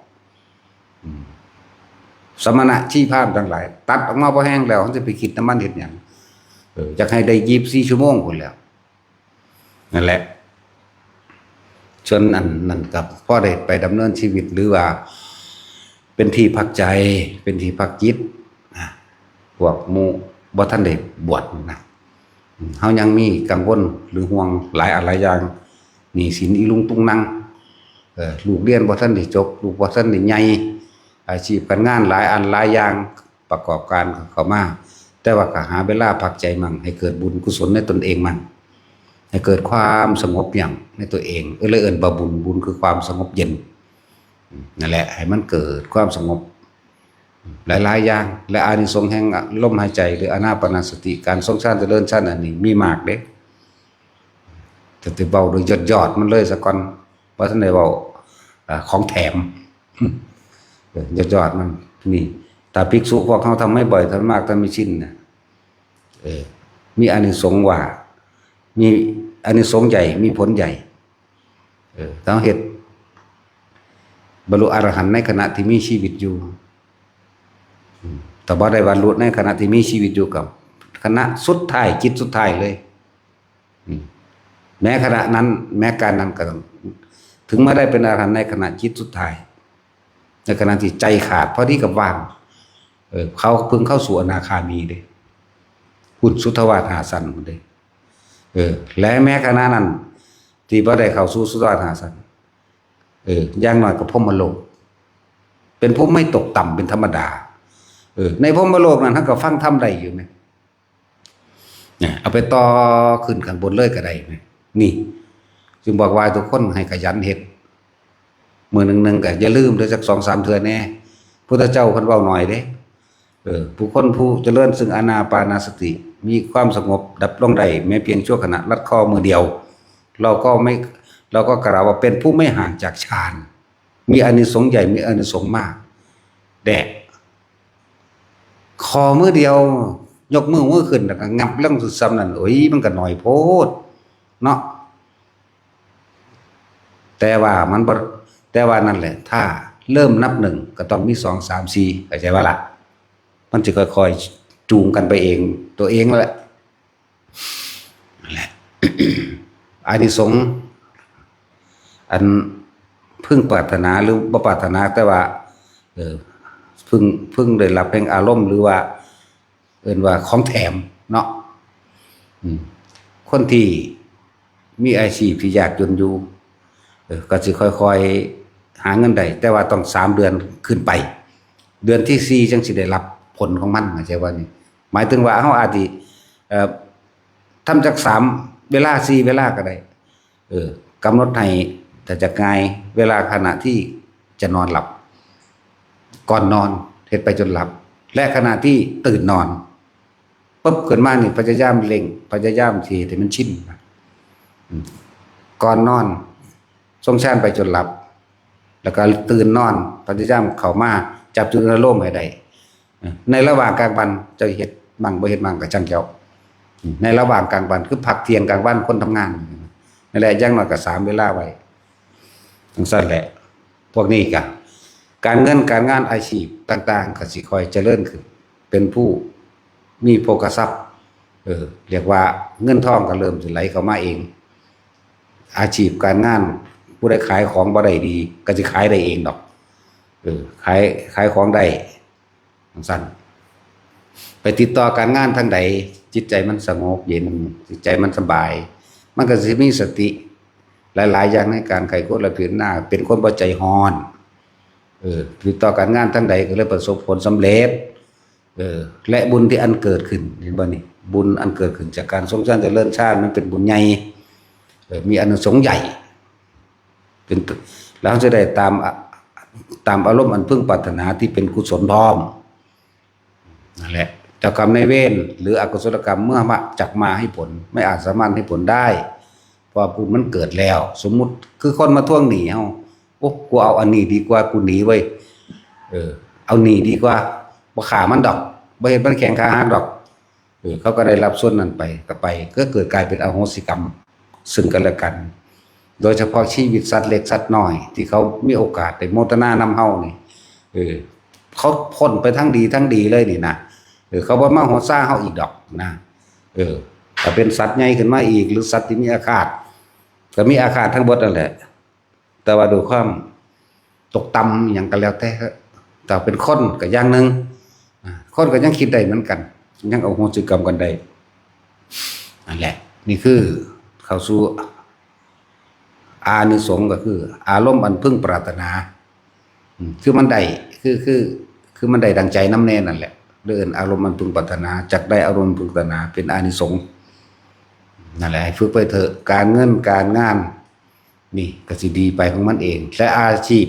อืม สมณะชีพราหมณ์ทั้งหลาย ตัดออกมาบ่แฮงแล้ว เฮาสิไปคิดนำมันเฮ็ดหยัง เออ อยากให้ได้ยี่สิบสี่ชั่วโมงพู้นแหล้ว นั่นแหละ ส่วนอันนั้นก็พอได้ไปดำเนินชีวิต หรือว่าเป็นที่พักใจ เป็นที่พักจิตนะ พวกหมู่บ่ทันได้บวชนะ เฮายังมีกังวลหรือห่วงหลายอันหลายอย่าง หนี้สินอีลุงตุงนัง เออ ลูกเรียนบ่ทันได้จบ ลูกบ่ทันได้ใหญ่ อาชีพการงานหลายอันหลายอย่างประกอบการเข้ามา แต่ว่าก็หาเวลาพักใจมั่ง ให้เกิดบุญกุศลในตนเองมั่ง ให้เกิดความสงบเยือกในตัวเอง เออ เลยเอิ้นว่าบุญ บุญคือความสงบเย็น นั่นแหละ ให้มันเกิดความสงบ หลายๆอย่าง และอานิสงส์แห่งลมหายใจ หรืออานาปานสติ การทรงฌานเจริญฌานอันนี้มีมากเด้ แต่สิเว้าโดยยอดๆมันเลยซะก่อน บ่ทันได้เว้า อ่า ของแถม เออ ยอดๆมัน นี่ ถ้าภิกษุพวกเฮาทำให้บ่อย ทำมาก ทำให้ชินน่ะ เออ มีอานิสงส์ว่า มีอานิสงส์ใหญ่ มีผลใหญ่ เออ ต้องเฮ็ด บรรลุอรหันต์ในขณะที่มีชีวิตอยู่ อืม แต่บ่ได้บรรลุในขณะที่มีชีวิตอยู่ กับขณะสุดท้าย จิตสุดท้ายเลย อืม แม้ขณะนั้น แม้การนั้นก็ต้อง ถึงมาได้เป็นอรหันต์ในขณะจิตสุดท้าย ในขณะที่ใจขาดพอดีกับว่าง เออ เขาเพิ่งเข้าสู่อนาคามีเด้ พุ้นสุทธาวาสห้าชั้นพุ้นเด้ เออ และแม้ขณะนั้น ที่บ่ได้เข้าสู่สุทธาวาสห้าชั้น เออ อย่างน้อยก็พรหมโลก เป็นผู้ไม่ตกต่ำเป็นธรรมดา เออ ในพรหมโลกนั้น เฮาก็ฟังธรรมได้อยู่แหม เนี่ย เอาไปต่อขึ้นข้างบนเลยก็ได้แหม นี่ จึงบอกว่าทุกคนให้ขยันเฮ็ด มื้อหนึ่งๆก็อย่าลืมเด้อ จักสองสามเทื่อแหน่ พุทธเจ้าเพิ่นเว้าน้อยเด้ เออ ผู้คนผู้เจริญซึ่งอานาปานสติ มีความสงบดับลงได้แม้เพียงชั่วขณะ ลัดข้อมื้อเดียว เราก็ไม่ เราก็กล่าวว่าเป็นผู้ไม่ห่างจากฌาน มีอานิสงส์ใหญ่ มีอานิสงส์มาก แด่ ข้อมื้อเดียว ยกมือ มือขึ้นแล้วก็งับลงซ้ำนั่น โอ้ย มันก็น้อยโพด เนาะ แต่ว่ามันบ่ แต่ว่านั่นแหละ ถ้าเริ่มนับหนึ่งก็ต้องมีสอง สาม สี่ เข้าใจบ่ล่ะ มันสิค่อยๆจูงกันไปเอง ตัวเองนั่นแหละ นั่นแหละ อานิสงส์ อันพึงปรารถนาหรือบ่ปรารถนา แต่ว่า เออ พึง พึงได้รับแห่งอารมณ์ หรือว่า เอิ้นว่าของแถมเนาะ อืม คนที่มีอาชีพที่ยากจนอยู่ เออ ก็สิค่อยๆหาเงินได้ แต่ว่าต้องสามเดือนขึ้นไป เดือนที่สี่จั่งสิได้รับผลของมัน เข้าใจบ่นี่ หมายถึงว่าเฮาอาจสิ เอ่อ ทำจักสามเวลา สี่เวลาก็ได้ เออ กำหนดให้ ถ้าจะง่าย เวลาขณะที่จะนอนหลับ ก่อนนอน เฮ็ดไปจนหลับ และขณะที่ตื่นนอน ปุ๊บ ขึ้นมานี่ พยายามเร่ง พยายามที่ให้มันชิน อืม ก่อนนอน ทรงฌานไปจนหลับ แล้วก็ตื่นนอน พยายามเข้ามาจับจุดอารมณ์ให้ได้ ในระหว่างกลางวันเจ้าเฮ็ดมั่งบ่เฮ็ดมั่งก็ช่างเจ้า ในระหว่างกลางวันคือพักเที่ยงกลางวันคนทำงาน นั่นแหละ อย่างน้อยก็สามเวลาไว้ จั่งซั้นแหละ พวกนี้ก็ การเงินการงานอาชีพต่างๆ ก็สิค่อยเจริญขึ้น เป็นผู้มีโภคทรัพย์ เออ เรียกว่าเงินทองก็เริ่มสิไหลเข้ามาเอง อาชีพการงาน ผู้ใดขายของบ่ได้ดี ก็สิขายได้เองดอก เออ ขาย ขายของได้ จั่งซั้น ไปติดต่อการงานทางใด จิตใจมันสงบเย็น จิตใจมันสบาย มันก็สิมีสติหลายๆอย่างในการไขควรและพิจารณา เป็นคนบ่ใจฮ้อน เออ ติดต่อการงานทางใดก็เลยประสบผลสำเร็จ เออ และบุญที่อันเกิดขึ้น เห็นบ่นี่ บุญอันเกิดขึ้นจากการทรงฌานเจริญฌาน มันเป็นบุญใหญ่ เออ มีอานิสงส์ใหญ่ เป็น แล้วจะได้ตาม ตามอารมณ์อันพึงปรารถนาที่เป็นกุศลพร้อม นั่นแหละ เจ้ากรรมนายเวรหรืออกุศลกรรมเมื่อมา จักมาให้ผล ไม่อาจสามารถให้ผลได้ เพราะว่าบุญมันเกิดแล้ว สมมุติคือคนมาทวงหนี้เฮา โอ้ กูเอาอันนี้ดีกว่า กูหนีเว้ย เออ เอาหนี้ดีกว่า บ่ฆ่ามันดอก บ่เฮ็ดมันแขนขาหักดอก เออ เขาก็ได้รับส่วนนั้นไป ก็ไป ก็เกิดกลายเป็นอโหสิกรรม ซึ่งกันและกัน โดยเฉพาะชีวิตสัตว์เล็กสัตว์น้อย ที่เขามีโอกาสได้โมทนานำเฮานี่ เออ เขาพ้นไปทั้งดีทั้งดีเลยนี่นะ เออ เขาบ่มาโหดซาเฮาอีกดอกนะ เออ ถ้าเป็นสัตว์ใหญ่ขึ้นมาอีก หรือสัตว์ที่มีอาฆาต ก็มีอาฆาตทั้งหมดนั่นแหละ แต่ว่าด้วยความตกต่ำอหย่างก็แล้วแต่ แต่เป็นคนก็อย่างหนึ่ง อ่า คนก็ยังคิดได้เหมือนกัน ยังอโหสิกรรมกันได้ นั่นแหละ นี่คือเข้าสู่อานิสงส์ก็คือ อารมณ์อันพึงปรารถนา อืม คือมันได้ คือ คือ คือมันได้ดังใจนำแน่นั่นแหละ เรื่องอารมณ์อันพึงปรารถนา จักได้อารมณ์พึงปรารถนา เป็นอานิสงส์ นั่นแหละ ให้ฝึกไปเถอะ การเงินการงาน นี่ก็สิดีไปของมันเอง และอาชีพ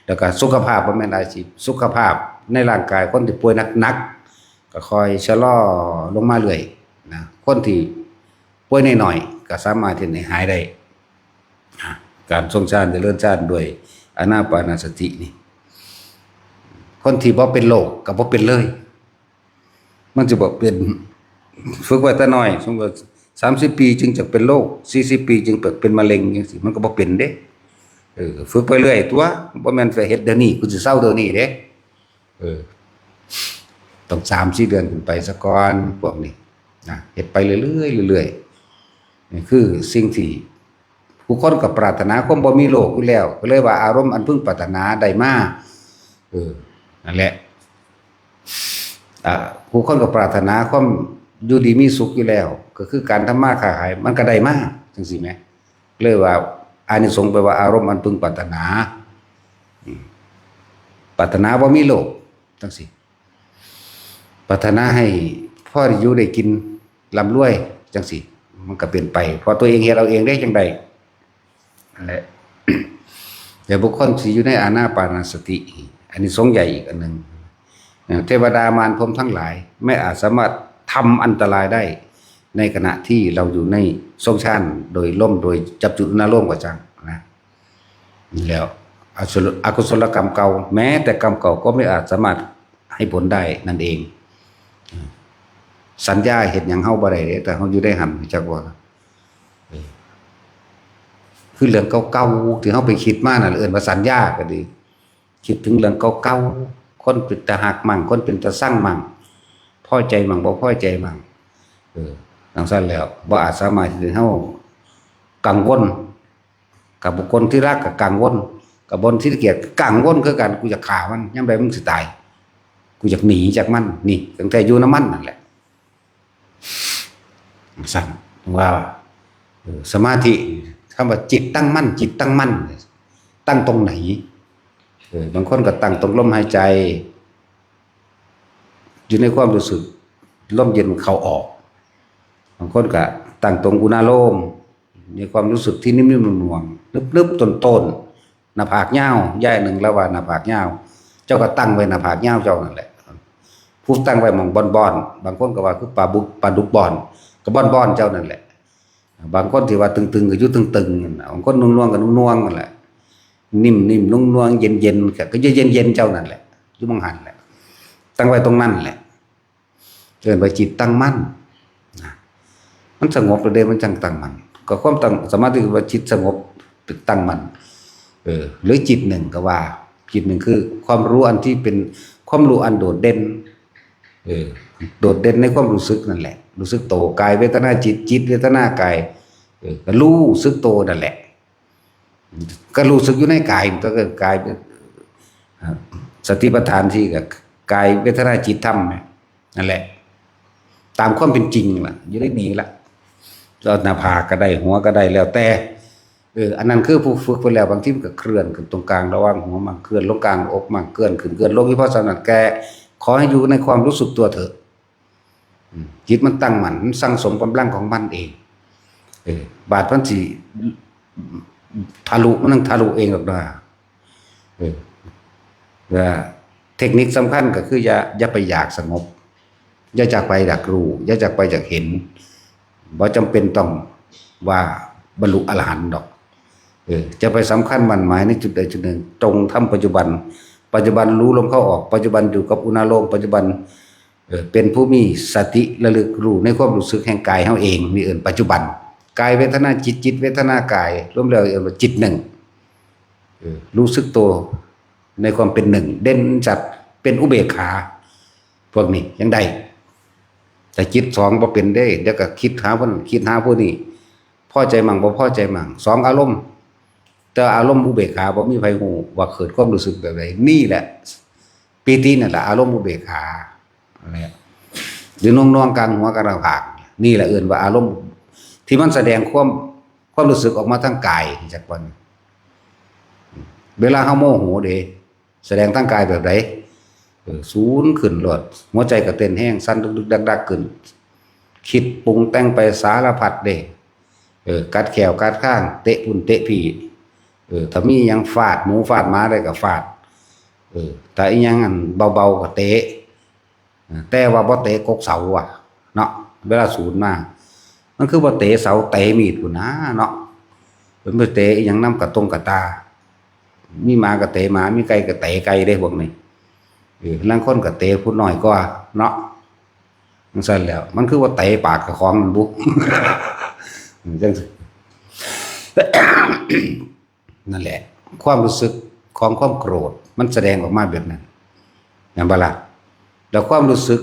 แล้วก็สุขภาพ บ่แม่นอาชีพ สุขภาพในร่างกาย คนที่ป่วยหนักๆ ก็ค่อยชะลอลงมาเรื่อยนะ คนที่ป่วยน้อยๆ ก็สามารถที่จะหายได้นะ การทรงฌานเจริญฌานด้วยอานาปานสตินี่ คนที่บ่เป็นโรคก็บ่เป็นเลย มันจะบอกเป็น ฝึกไว้แต่น้อย สมมติว่าสามสิบปีจึงจะเป็นโรค สี่สิบปีจึงเป็นมะเร็งจังซี่ มันก็บ่เป็นเด้ เออ ฝึกไปเรื่อยตัว บ่แม่นไปเฮ็ดเดี๋ยวนี้ กูสิเซาเดี๋ยวนี้เด้ เออ ต้องสามสี่เดือนขึ้นไปซะก่อน พวกนี้นะ เฮ็ดไปเรื่อยๆ เรื่อยๆ นี่คือสิ่งที่ผู้คนก็ปรารถนาความบ่มีโรคอยู่แล้ว ก็เลยว่าอารมณ์อันพึงปรารถนาได้มา เออ นั่นแหละ อ่า ผู้คนก็ปรารถนาความอยู่ดีมีสุขอยู่แล้ว ก็คือการทำมาค้าขาย มันก็ได้มา จังซี่แหม เลยว่าอานิสงส์แปลว่าอารมณ์อันพึงปรารถนา อืม ปรารถนาบ่มีโรค จังซี่ ปรารถนาให้พอได้อยู่ได้กิน ร่ำรวย จังซี่ มันก็เป็นไป เพราะตัวเองเฮ็ดเอาเองได้จังใด นั่นแหละ แต่บุคคลที่อยู่ในอานาปานสติ อันนี้สงส์ใหญ่อีกอันหนึ่ง เทวดามารพรหมทั้งหลาย ไม่อาจสามารถทำอันตรายได้ ในขณะที่เราอยู่ในทรงฌาน โดยลม โดยจับจุดอุณาโลมก็จังนะ แล้วอสุร- อกุศลกรรมเก่า แม้แต่กรรมเก่าก็ไม่อาจสามารถให้ผลได้นั่นเอง สัญญาเฮ็ดหยังเฮาบ่ได้เด้ แต่เฮาอยู่ในหั้น จักว่า เออ คือเรื่องเก่าๆ ที่เฮาไปคิดมานั่น เอิ้นว่าสัญญาก็ดี คิดถึงเรื่องเก่าๆ คนเป็นตาฮักมั่ง คนเป็นตาซังมั่ง พอใจมั่ง บ่พอใจมั่ง เออ จังซั่นแล้ว บ่อาจสามารถที่เฮากังวล กับบุคคลที่รักก็กังวล กับบุคคลที่เกลียดก็กังวลคือกัน กูอยากฆ่ามัน ยามใดมึงสิตาย กูอยากหนีจากมัน นี่ ตั้งแต่อยู่นำมันนั่นแหละ ซั่นว่า เออ สมาธิ คำว่าจิตตั้งมั่น จิตตั้งมั่น ตั้งตรงไหน เออ บางคนก็ตั้งตรงลมหายใจ อยู่ในความรู้สึกลมเย็นเข้าออก บางคนก็ตั้งตรงอุณาโลม ในความรู้สึกที่นิ่มๆ หน่วงๆ นึบๆ ต้นๆ หน้าผากยาว ยายหนึ่งแล้วว่าหน้าผากยาว เจ้าก็ตั้งไว้หน้าผากยาวเจ้านั่นแหละ ผู้ตั้งไว้หม่องบอนๆ บางคนก็ว่าคือปลาบุก ปลาดุกบอน ก็บอนๆ เจ้านั่นแหละ บางคนที่ว่าตึงๆ ก็อยู่ตึงๆ นั่นน่ะ บางคนหน่วงๆ ก็หน่วงๆ นั่นแหละ นิ่มๆ หน่วงๆ เย็นๆ ก็อยู่เย็นๆ เจ้านั่นแหละ อยู่หม่องหั้นแหละ ตั้งไว้ตรงนั้นแหละ เอิ้นว่าจิตตั้งมั่นนะ มันสงบแล้วเด้ มันจั่งตั้งมั่น ก็ความตั้งสมาธิคือว่าจิตสงบ ตั้งมั่น เออ หรือจิตหนึ่งก็ว่า จิตหนึ่งคือความรู้อันที่เป็นความรู้อันโดดเด่น เออ โดดเด่นในความรู้สึกนั่นแหละ รู้สึกโต กายเวทนาจิต จิตเวทนากาย เออ ก็รู้สึกโตนั่นแหละ ก็รู้สึกอยู่ในกาย มันก็เกิดกายเป็น อ่า สติปัฏฐานสี่ก็กายเวทนาจิตธรรมเนี่ย นั่นแหละ ตามความเป็นจริงล่ะ อยู่ในนี้ล่ะ เจ้าหน้าผากก็ได้ หัวก็ได้ แล้วแต่ เออ อันนั้นคือผู้ฝึกไปแล้ว บางทีมันก็เคลื่อนขึ้นตรงกลางระหว่างหัวมั่ง เคลื่อนลงกลางอกมั่ง เคลื่อนขึ้น เคลื่อนลง เฉพาะสำนักแก ขอให้อยู่ในความรู้สึกตัวเถอะ อืม จิตมันตั้งมั่น มันสั่งสมกำลังของมันเอง เออ บาดมันสิทะลุ มันนั่งทะลุเองหรอกนะ เออ ว่าเทคนิคสำคัญก็คืออย่า อย่าไปอยากสงบ อย่าจากไปอยากรู้ อย่าจากไปอยากเห็น บ่จำเป็นต้องว่าบรรลุอรหันต์ดอก เออ จะไปสำคัญมั่นหมายในจุดใดจุดหนึ่ง จงทำปัจจุบัน ปัจจุบันรู้ลมเข้าออก ปัจจุบันอยู่กับอุณาโลม ปัจจุบัน เออ เป็นผู้มีสติระลึกรู้ในความรู้สึกแห่งกายเฮาเอง นี่เอิ้นปัจจุบัน กายเวทนาจิต จิตเวทนากาย รวมแล้วเอิ้นว่าจิตหนึ่ง เออ รู้สึกตัวในความเป็นหนึ่ง เด่นชัด เป็นอุเบกขา พวกนี้ยังได้ แต่จิตสองบ่เป็นเด้ เดี๋ยวก็คิดหาผู้นั้น คิดหาผู้นี้ พอใจมั่ง บ่พอใจมั่ง สองอารมณ์ แต่อารมณ์อุเบกขาบ่มีไผฮู้ว่าเกิดความรู้สึกแบบใด นี่แหละ ปีตินั่นแหละอารมณ์อุเบกขา นั่นแหละ หรือหน่วงๆกลางหัวกลางผาก นี่แหละเอิ้นว่าอารมณ์ที่มันแสดงความ ความรู้สึกออกมาทางกายจักวัน เวลาเฮาโมโหเด้ แสดงทางกายแบบใด เออ สูนขึ้นโลด หัวใจก็เต้นแฮง สั่นดึกๆดักๆขึ้น คิดปรุงแต่งไปสารพัดเด้ เออ กัดแข้วกัดคาง เตะพุ้นเตะพี้ เออ ถ้ามีหยังฟาดหมูฟาดหมาได้ก็ฟาด เออ ถ้าอีหยังอันเบาๆก็เตะ เออ แต่ว่าบ่เตะกกเสาว่ะ เนาะ เวลาสูนมา มันคือบ่เตะเสา เตะมีดพุ้นนะเนาะ เพิ่นไปเตะอีหยังนำกะตงกะตา มีหมากะเตะหมา มีไก่กะเตะไก่เด้พวกนี้ เออ ลางคนกะเตะผู้น้อยกว่า เนาะ จั่งซั้นแหล้ว มันคือว่าเตะปากเจ้าของนั่นบุ จั่งซี้ นั่นแหละ ความรู้สึกของความโกรธมันแสดงออกมาแบบนั้น แม่นบ่ล่ะ แล้วความรู้สึก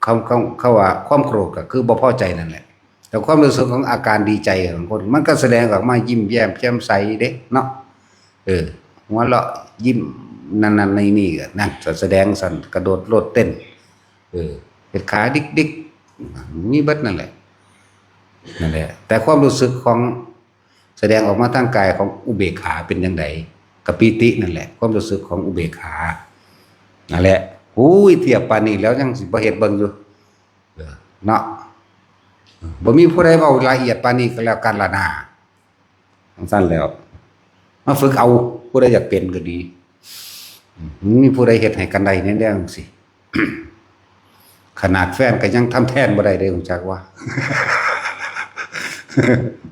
เขา เขา เขาว่าความโกรธก็คือบ่พอใจนั่นแหละ แต่ความรู้สึกของอาการดีใจของคน มันก็แสดงออกมายิ้มแย้มแจ่มใสเด้เนาะ เออ หัวเราะยิ้ม นั่นนั่นนี่นี่ก็นั่น แสดงสั่น กระโดดโลดเต้น เออ เฮ็ดขาดิกดิก มีเบิดนั่นแหละ นั่นแหละ แต่ความรู้สึกของ แสดงออกมาทางกายของอุเบกขาเป็นจั่งใด กะปีตินั่นแหละ ความรู้สึกของอุเบกขา นั่นแหละ อุ้ย เทียบปานนี้แล้วยังสิบ่เฮ็ดเบิ่งอยู่ เออ เนาะ บ่มีผู้ใดเว้าละเอียดปานนี้ก็แล้วกันล่ะนา จั่งซั้นแหล้ว มาฝึกเอา ผู้ใดอยากเป็นก็ดี อืม มีผู้ใดเฮ็ดให้กันได้แนวจั่งซี้ ขนาดแฟนก็ยังทำแทนบ่ได้เด้ รู้จักว่า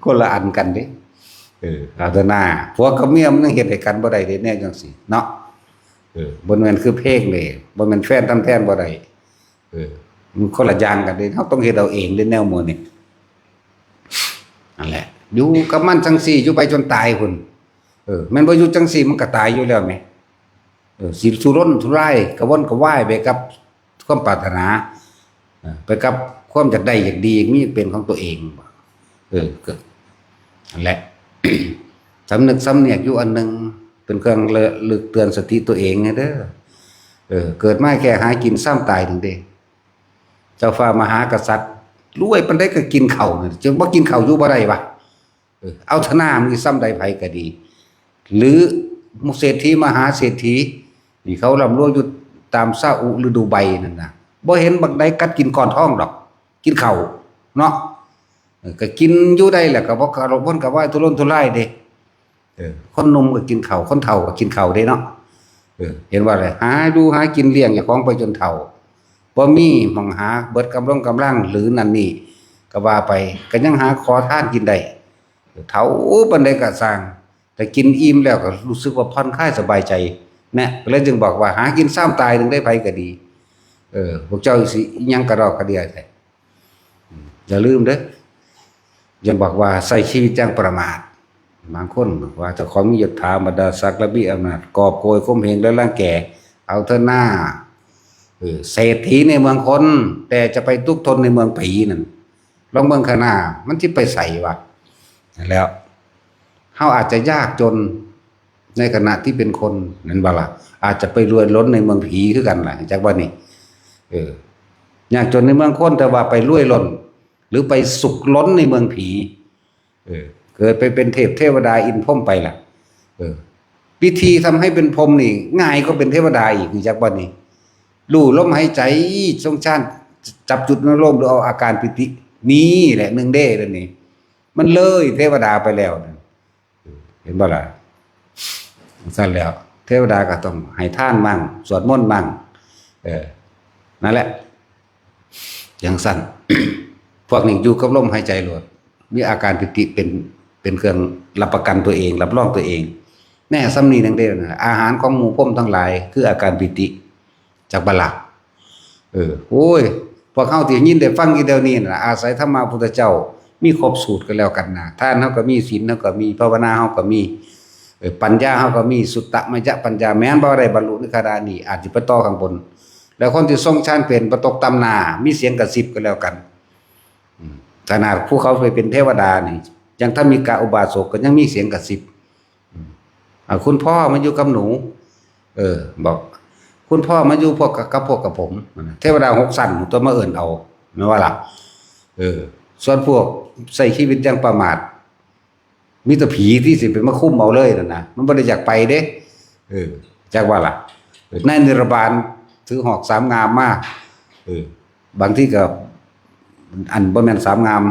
คนละอันกันเด้ เออ เอาเถอะนา ผัวกับเมียมันยังเฮ็ดให้กันบ่ได้เด้ แนวจั่งซี้เนาะ เออ บ่แม่นคือเพลงเด้ บ่แม่นแฟนทำแทนบ่ได้ เออ มันคนละอย่างกันเด้ เราต้องเฮ็ดเอาเองเด้ แนวหมู่นี้ นั่นแหละ อยู่กับมันจั่งซี้ อยู่ไปจนตายพุ้น เออ แม่นบ่อยู่จั่งซี้ มันก็ตายอยู่แล้วแหม เออ สิทุรนทุราย กระวนกระวายไปกับความปรารถนา เออ ไปกับความอยากได้อยากดี อยากมีอยากเป็นของตัวเอง เออ ก็ นั่นแหละ สำนึกสำเนียกอยู่อันหนึ่ง เป็นเครื่องระลึกเตือนสติตัวเองไงเด้อ เออ เกิดมาแค่หากินซ้ำตายหนึ่งเด้ เจ้าฟ้ามหากษัตริย์ รวยปานใดก็กินข้าวนี่ จนบ่กินข้าวอยู่บ่ได้วะ เออ เอาเถอะนา มึงซ้ำใดไผก็ดี หรือเศรษฐีมหาเศรษฐี นี่เขาร่ำรวยอยู่ตามซาอุหรือดูไบนั่นนะ บ่เห็นบักใดกัดกินก้อนทองดอก กินข้าวเนาะ เออ ก็กินอยู่ได้แหละ ก็บ่กระวนกระวายทุรนทุรายเด้ เออ คนหนุ่มก็กินข้าว คนเฒ่าก็กินข้าวเด้เนาะ เออ เห็นว่าอะไร หาอยู่หากินเลี้ยงเจ้าของไปจนเฒ่า บ่มีหม่องหา เบิดกำลังกำลังหรือนั่นนี่ ก็ว่าไป ก็ยังหาขอทานกินได้ เฒ่าปานใดก็ซ่าง แต่กินอิ่มแล้วก็รู้สึกว่าผ่อนคลายสบายใจ นะ ก็เลยจึงบอกว่าหากินซ้ำตายหนึ่งได้ไผก็ดี เออ พวกเจ้าสิอิหยังกระดอกกระเดียแท้ อืม อย่าลืมเด้อ อย่าบอกว่าใช้ชีวิตอย่างประมาท บางคนบอกว่าเจ้าของมียศถาบรรดาศักดิ์และมีอำนาจ กอบโกยข่มเหงและรังแก เอาเถอะหน้า เออ เศรษฐีในเมืองคน แต่จะไปทุกข์ทนในเมืองผีนั่น ลองเบิ่งข้างหน้า มันสิไปไสวะ แล้ว เฮาอาจจะยากจนในขณะที่เป็นคน นั่นบ่ล่ะ อาจจะไปรวยล้นในเมืองผีคือกันล่ะ จักว่านี่ เออ ยากจนในเมืองคน แต่ว่าไปรวยล้น หรือไปสุขล้นในเมืองผี เออ เกิดไปเป็นเทพเทวดาอินทร์พรหมไปล่ะ เออ วิธีทำให้เป็นพรหมนี่ ง่ายกว่าเป็นเทวดาอีก จักว่านี่ ลู่ลมหายใจ ทรงฌาน จับจุดอนุโลม หรือเอาอาการปีติ นี่แหละหนึ่งเด้ เดี๋ยวนี้ มันเลยเทวดาไปแล้วนะ เห็นบ่ล่ะ ซั่นแล้ว เทวดาก็ต้องให้ทานมั่ง สวดมนต์มั่ง เออ นั่นแหละ จั่งซั่น พวกนี้อยู่กับลมหายใจโลด มีอาการปีติเป็น เป็นเครื่องรับประกันตัวเอง รับรองตัวเอง แน่ ส่ำนี้หนึ่งเด้อนะ อาหารของหมู่พรหมทั้งหลาย คืออาการปีติ จักบ่ล่ะ เออ โอ้ย พวกเฮาที่ยินได้ฟังอยู่เดี๋ยวนี้น่ะ อาศัยธรรมะพุทธเจ้า มีครบสูตรก็แล้วกันนะ ทานเฮาก็มี ศีลเฮาก็มี ภาวนาเฮาก็มี เออ ปัญญาเฮาก็มี สุตตมยปัญญา แม้นบ่ได้บรรลุในขณะนี้ อาจสิไปต่อข้างบน แล้วคนที่ทรงฌานเป็นบ่ตกต่ำหน้า มีเสียงกระซิบก็แล้วกัน อืม ขนาดผู้เขาไปเป็นเทวดานี่ ยังถ้ามีกะอุบาสกก็ยังมีเสียงกระซิบ อ่ะ คุณพ่อมาอยู่กับหนู เออ บอก คุณพ่อมาอยู่พวกกับ กับพวกกับผม เทวดาหกชั้นตัวมาเอิ้นเอา แม่นว่าล่ะ เออ ส่วนพวกใช้ชีวิตอย่างประมาท มีแต่ผีที่สิเป็นมาคุมเอาเลยนั่นนะ มันบ่ได้อยากไปเด้ เออ จักว่าล่ะ เออ นายนิรบาลถือหอกสามงามมา เออ บางทีก็ อันบ่แม่นสามงาม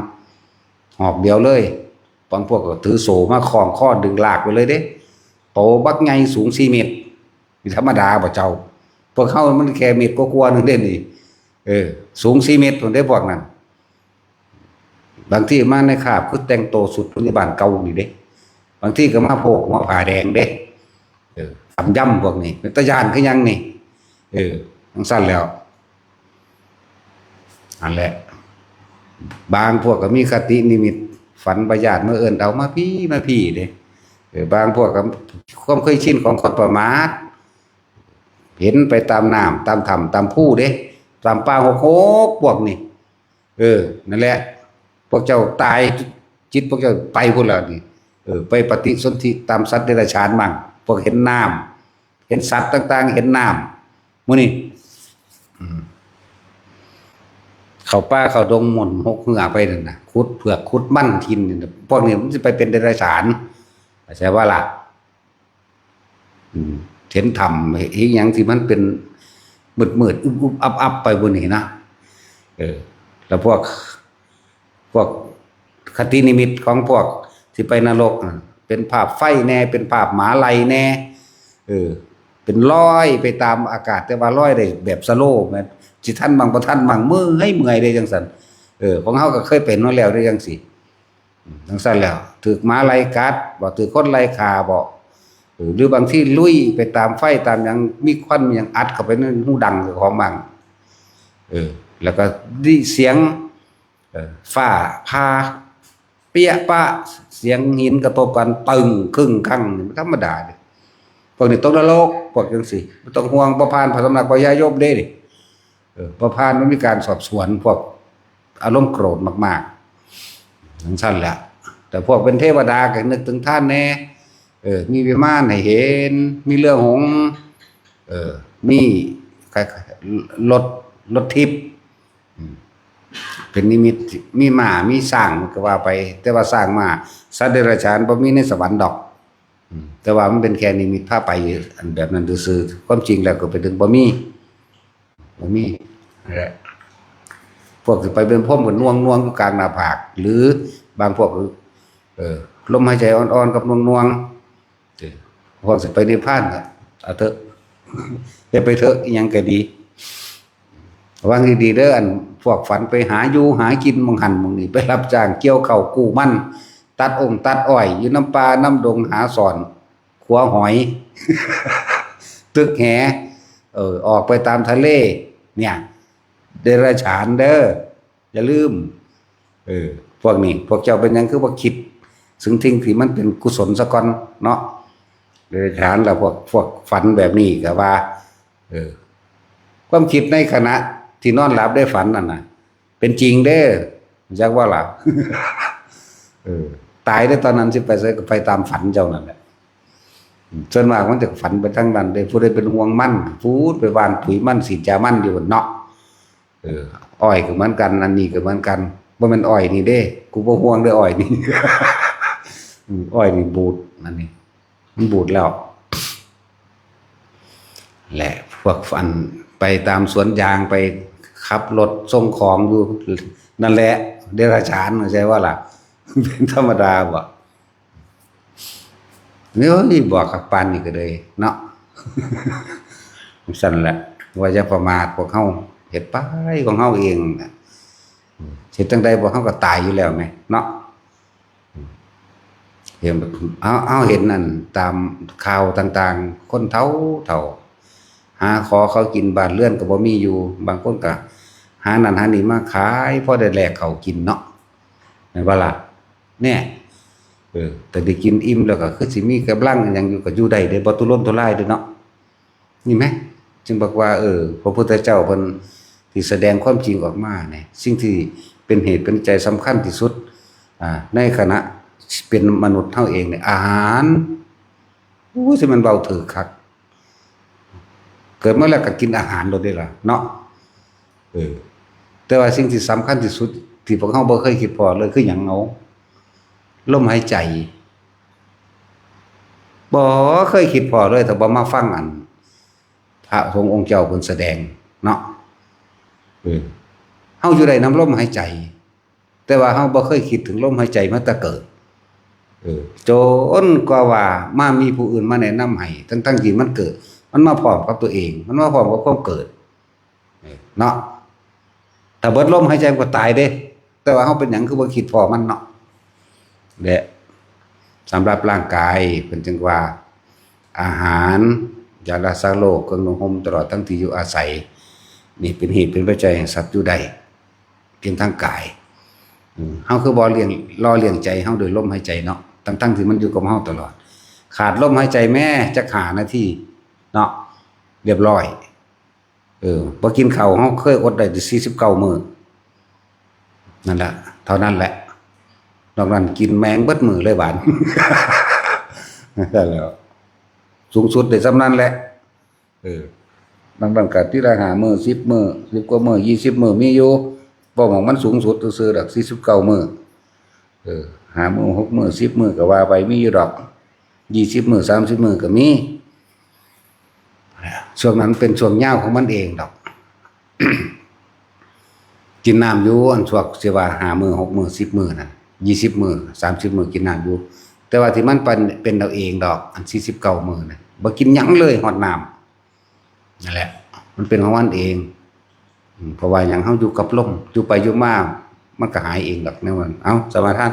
หอกเดียวเลย บางพวกก็ถือโซ่มาคล้องคอดึงลากไปเลยเด้ โตบักใหญ่สูงสี่เมตร นี่ธรรมดาบ่เจ้า พวกเฮามันแค่เมตรกว่าๆหนึ่งเด้นี่ เออ สูงสี่เมตรพุ้นเด้พวกนั้น บางทีมาในคราบคือแต่งตัวสุดพยาบาลเก่านี่เด้ บางทีก็มาโพกหัวผ้าแดงเด้ เออ ตำยำพวกนี้ เป็นตาย้านคือหยังนี่ เออ จั่งซั้นแล้ว นั่นแหละ บางพวกก็มีคตินิมิต ฝันว่าญาติมาเอิ้นเอามาพี้มาพี้เด้ เออ บางพวกก็ความเคยชินของคนประมาท เห็นไปตามน้ำ ตามถ้ำ ตามภูเด้ ตามป่าหกหกพวกนี้ เออ นั่นแหละ พวกเจ้าตาย จิตพวกเจ้าไปพุ้นแล้วนี่ เออ ไปปฏิสนธิตามสัตว์เดรัจฉานมั่ง พวกเห็นน้ำ เห็นสัตว์ต่างๆ เห็นน้ำ มื้อนี้ อืม เข้าป่าเข้าดงหม่นหกเหือไปนั่นน่ะ ขุดเผือกขุดมันกินนี่น่ะ พวกนี้มันสิไปเป็นเดรัจฉาน เข้าใจบ่ล่ะ อืม เห็นถ้ำ เห็นหยังที่มันเป็นมืดๆ อึบๆ อับๆ ไปพุ้นนี่นะ เออ แล้วพวก พวกคตินิมิตของพวกที่ไปนรกน่ะ เป็นภาพไฟแน่ เป็นภาพหมาไล่แน่ เออ เป็นลอยไปตามอากาศ แต่ว่าลอยได้แบบสโลว์แม่น สิทันมั่งบ่ทันมั่ง เมื่อย เมื่อยเด้จั่งซั้น เออ ของเฮาก็เคยเป็นมาแล้วเด้จั่งซี้ อืม จั่งซั้นแล้ว ถืกหมาไล่กัดบ่ ถืกคนไล่ฆ่าบ่ เออ หรือบางทีลุยไปตามไฟตามหยัง มีควันมีหยังอัดเข้าไปในหูดังเจ้าของมั่ง เออ แล้วก็ได้เสียง เออ ฟ้าผ่า เปี้ยะปะ เสียงหินกระทบกัน ตึง คึ่ง คั่ง นี่มันธรรมดาเด้ พวกนี้ตกนรก พวกจั่งซี้ บ่ต้องห่วง บ่ผ่านพระสำนักพญายมเด้นี่ เออ บ่ผ่าน มันมีการสอบสวนพวกอารมณ์โกรธมากๆ จั่งซั้นแหละ แต่พวกเป็นเทวดาก็นึกถึงทานแน่ เออ มีวิมานให้เห็น มีเรือหงส์ เออ มี รถ รถทิพย์ อืม เป็นนิมิต มีม้า มีช้าง มันก็ว่าไป แต่ว่าช้างม้า สัตว์เดรัจฉานบ่มีในสวรรค์ดอก อืม แต่ว่ามันเป็นแค่นิมิตพาไป อันแบบนั้นซื่อๆ ความจริงแล้วก็เป็นเรื่องบ่มี บ่มี นั่นแหละ พวกสิไปเป็นพรหมก็หน่วงๆ อยู่กลางหน้าผาก หรือบางพวกก็ เออ ลมหายใจอ่อนๆ กับหน่วงๆ เออ พวกสิไปนิพพานก็เอาเถอะ อย่าไปเถอะ อิหยังก็ดี ระวังดีๆ เด้อ อันพวกฝันไปหาอยู่หากินหม่องหั่นหม่องนี่ ไปรับจ้างเกี่ยวข้าวกู้มัน ตัดองค์ตัดอ้อย อยู่นำป่านำดง หาซ่อนขัวหอย ตึกแห เออ ออกไปตามทะเล เนี่ย เดรัจฉานเด้อ อย่าลืม เออ พวกนี้ พวกเจ้าเป็นหยังคือบ่คิดถึงสิ่งที่มันเป็นกุศลซะก่อนเนาะ เดรัจฉานล่ะ พวก พวกฝันแบบนี้ก็ว่า เออ ความคิดในขณะที่นอนหลับได้ฝันนั่นน่ะ เป็นจริงเด้อ จักว่าล่ะ เออ ตายได้ตอนนั้นสิไปไสก็ไปตามฝันเจ้านั่นแหละ ส่วนมากมันจะฝันไปทางนั้นเด้ ผู้ใดเป็นห่วงมัน พูดไปหว่านปุ๋ยมัน ฉีดยามันอยู่เนาะ เออ อ้อยก็เหมือนกัน อันนี้ก็เหมือนกัน บ่แม่นอ้อยนี่เด้ กูบ่ห่วงเด้ออ้อยนี่ อืม อ้อยนี่บูด อันนี้ มันบูดแล้ว แหละ พวกอันไปตามสวนยาง ไปขับรถส่งของอยู่ นั่นแหละ เดรัจฉาน เข้าใจว่าล่ะ เป็นธรรมดาบ่ เฮ้ย บอกคักปานนี้ก็เลยเนาะ จั่งซั้นแหละ ว่าอย่าประมาทพวกเฮา เฮ็ดไปของเฮาเองน่ะ เฮ็ดจั่งใดพวกเฮาก็ตายอยู่แล้วแหมเนาะ เห็น เฮา เฮาเห็นนั่นตามข่าวต่างๆ คนเฒ่าเฒ่า หาขอเขากิน บ้านเรือนก็บ่มีอยู่ บางคนก็หานั่นหานี่มาขาย พอได้แลกข้าวกินเนาะ แม่นบ่ล่ะ เนี่ย เออ แต่ได้กินอิ่มแล้วก็คือสิมีกำลังหยังอยู่ ก็อยู่ได้เด้ บ่ทุรนทุรายเด้เนาะ นี่ไหม จึงบอกว่า เออ พระพุทธเจ้าเพิ่นที่แสดงความจริงออกมาเนี่ย สิ่งที่เป็นเหตุเป็นปัจจัยสำคัญที่สุด อ่า ในขณะเป็นมนุษย์เฮาเองเนี่ย อาหาร อู้ย สิแม่นเว้าถืกคัก เกิดมาแล้วก็กินอาหารโลดเด้ล่ะเนาะ เออ แต่ว่าสิ่งที่สำคัญที่สุด ที่พวกเฮาบ่เคยคิดพ้อเลยคือหยัง เอา ลมหายใจ บ่เคยคิดพ้อเลย ถ้าบ่มาฟังอัน พระสงฆ์องค์เจ้าเพิ่นแสดงเนาะ เออ เฮาอยู่ได้นำลมหายใจ แต่ว่าเฮาบ่เคยคิดถึงลมหายใจมาแต่เกิด เออ จนกว่าว่ามามีผู้อื่นมาแนะนำให้ ทั้งๆที่มันเกิด มันมาพร้อมกับตัวเอง มันมาพร้อมกับความเกิด เออ เนาะ ถ้าเบิดลมหายใจมันก็ตายเด้ แต่ว่าเฮาเป็นหยังคือบ่คิดพ้อมันเนาะ และสำหรับร่างกายเพิ่นจึงว่า อาหาร ยารักษาโรค เครื่องนุ่งห่ม ตลอดทั้งที่อยู่อาศัย นี่เป็นเหตุเป็นปัจจัยให้สัตว์อยู่ได้ เพียงทางกาย อืม เฮาคือบ่เลี้ยง หล่อเลี้ยงใจเฮาโดยลมหายใจเนาะ ทั้งๆที่มันอยู่กับเฮาตลอด ขาดลมหายใจแม้จักห้านาทีเนาะ เรียบร้อย เออ บ่กินข้าว เฮาเคยอดได้สี่สิบเก้ามื้อ นั่นแหละ เท่านั้นแหละ นอกนั้นกินแมงเบิดมื้อเลยบาด นั่นแหละ สูงสุดได้ส่ำนั้นแหละ เออ นอกนั้นก็ทีละห้ามื้อ สิบมื้อ สิบกว่ามื้อ ยี่สิบมื้อ มีอยู่ เว้าหม่องมันสูงสุดซื่อๆดอก สี่สิบเก้ามื้อ เออ ห้ามื้อ หกมื้อ สิบมื้อก็ว่าไป มีอยู่ดอก ยี่สิบมื้อ สามสิบมื้อก็มี ช่วงนั้นเป็นช่วงยาวของมันเองดอก กินน้ำอยู่ อันช่วงสิว่าห้ามื้อ หกมื้อ สิบมื้อนั่น ยี่สิบมื้อ สามสิบมื้อ กินน้ำอยู่ แต่ว่าที่มันเป็น เป็นเอาเองดอก อันสี่สิบเก้ามื้อน่ะ บ่กินหยังเลย ฮอดน้ำ นั่นแหละ มันเป็นของมันเอง อืม เพราะว่าหยัง เฮาอยู่กับลม อยู่ไปอยู่มา มันก็หายเองดอกแนวนั้น เอ้า สมาทาน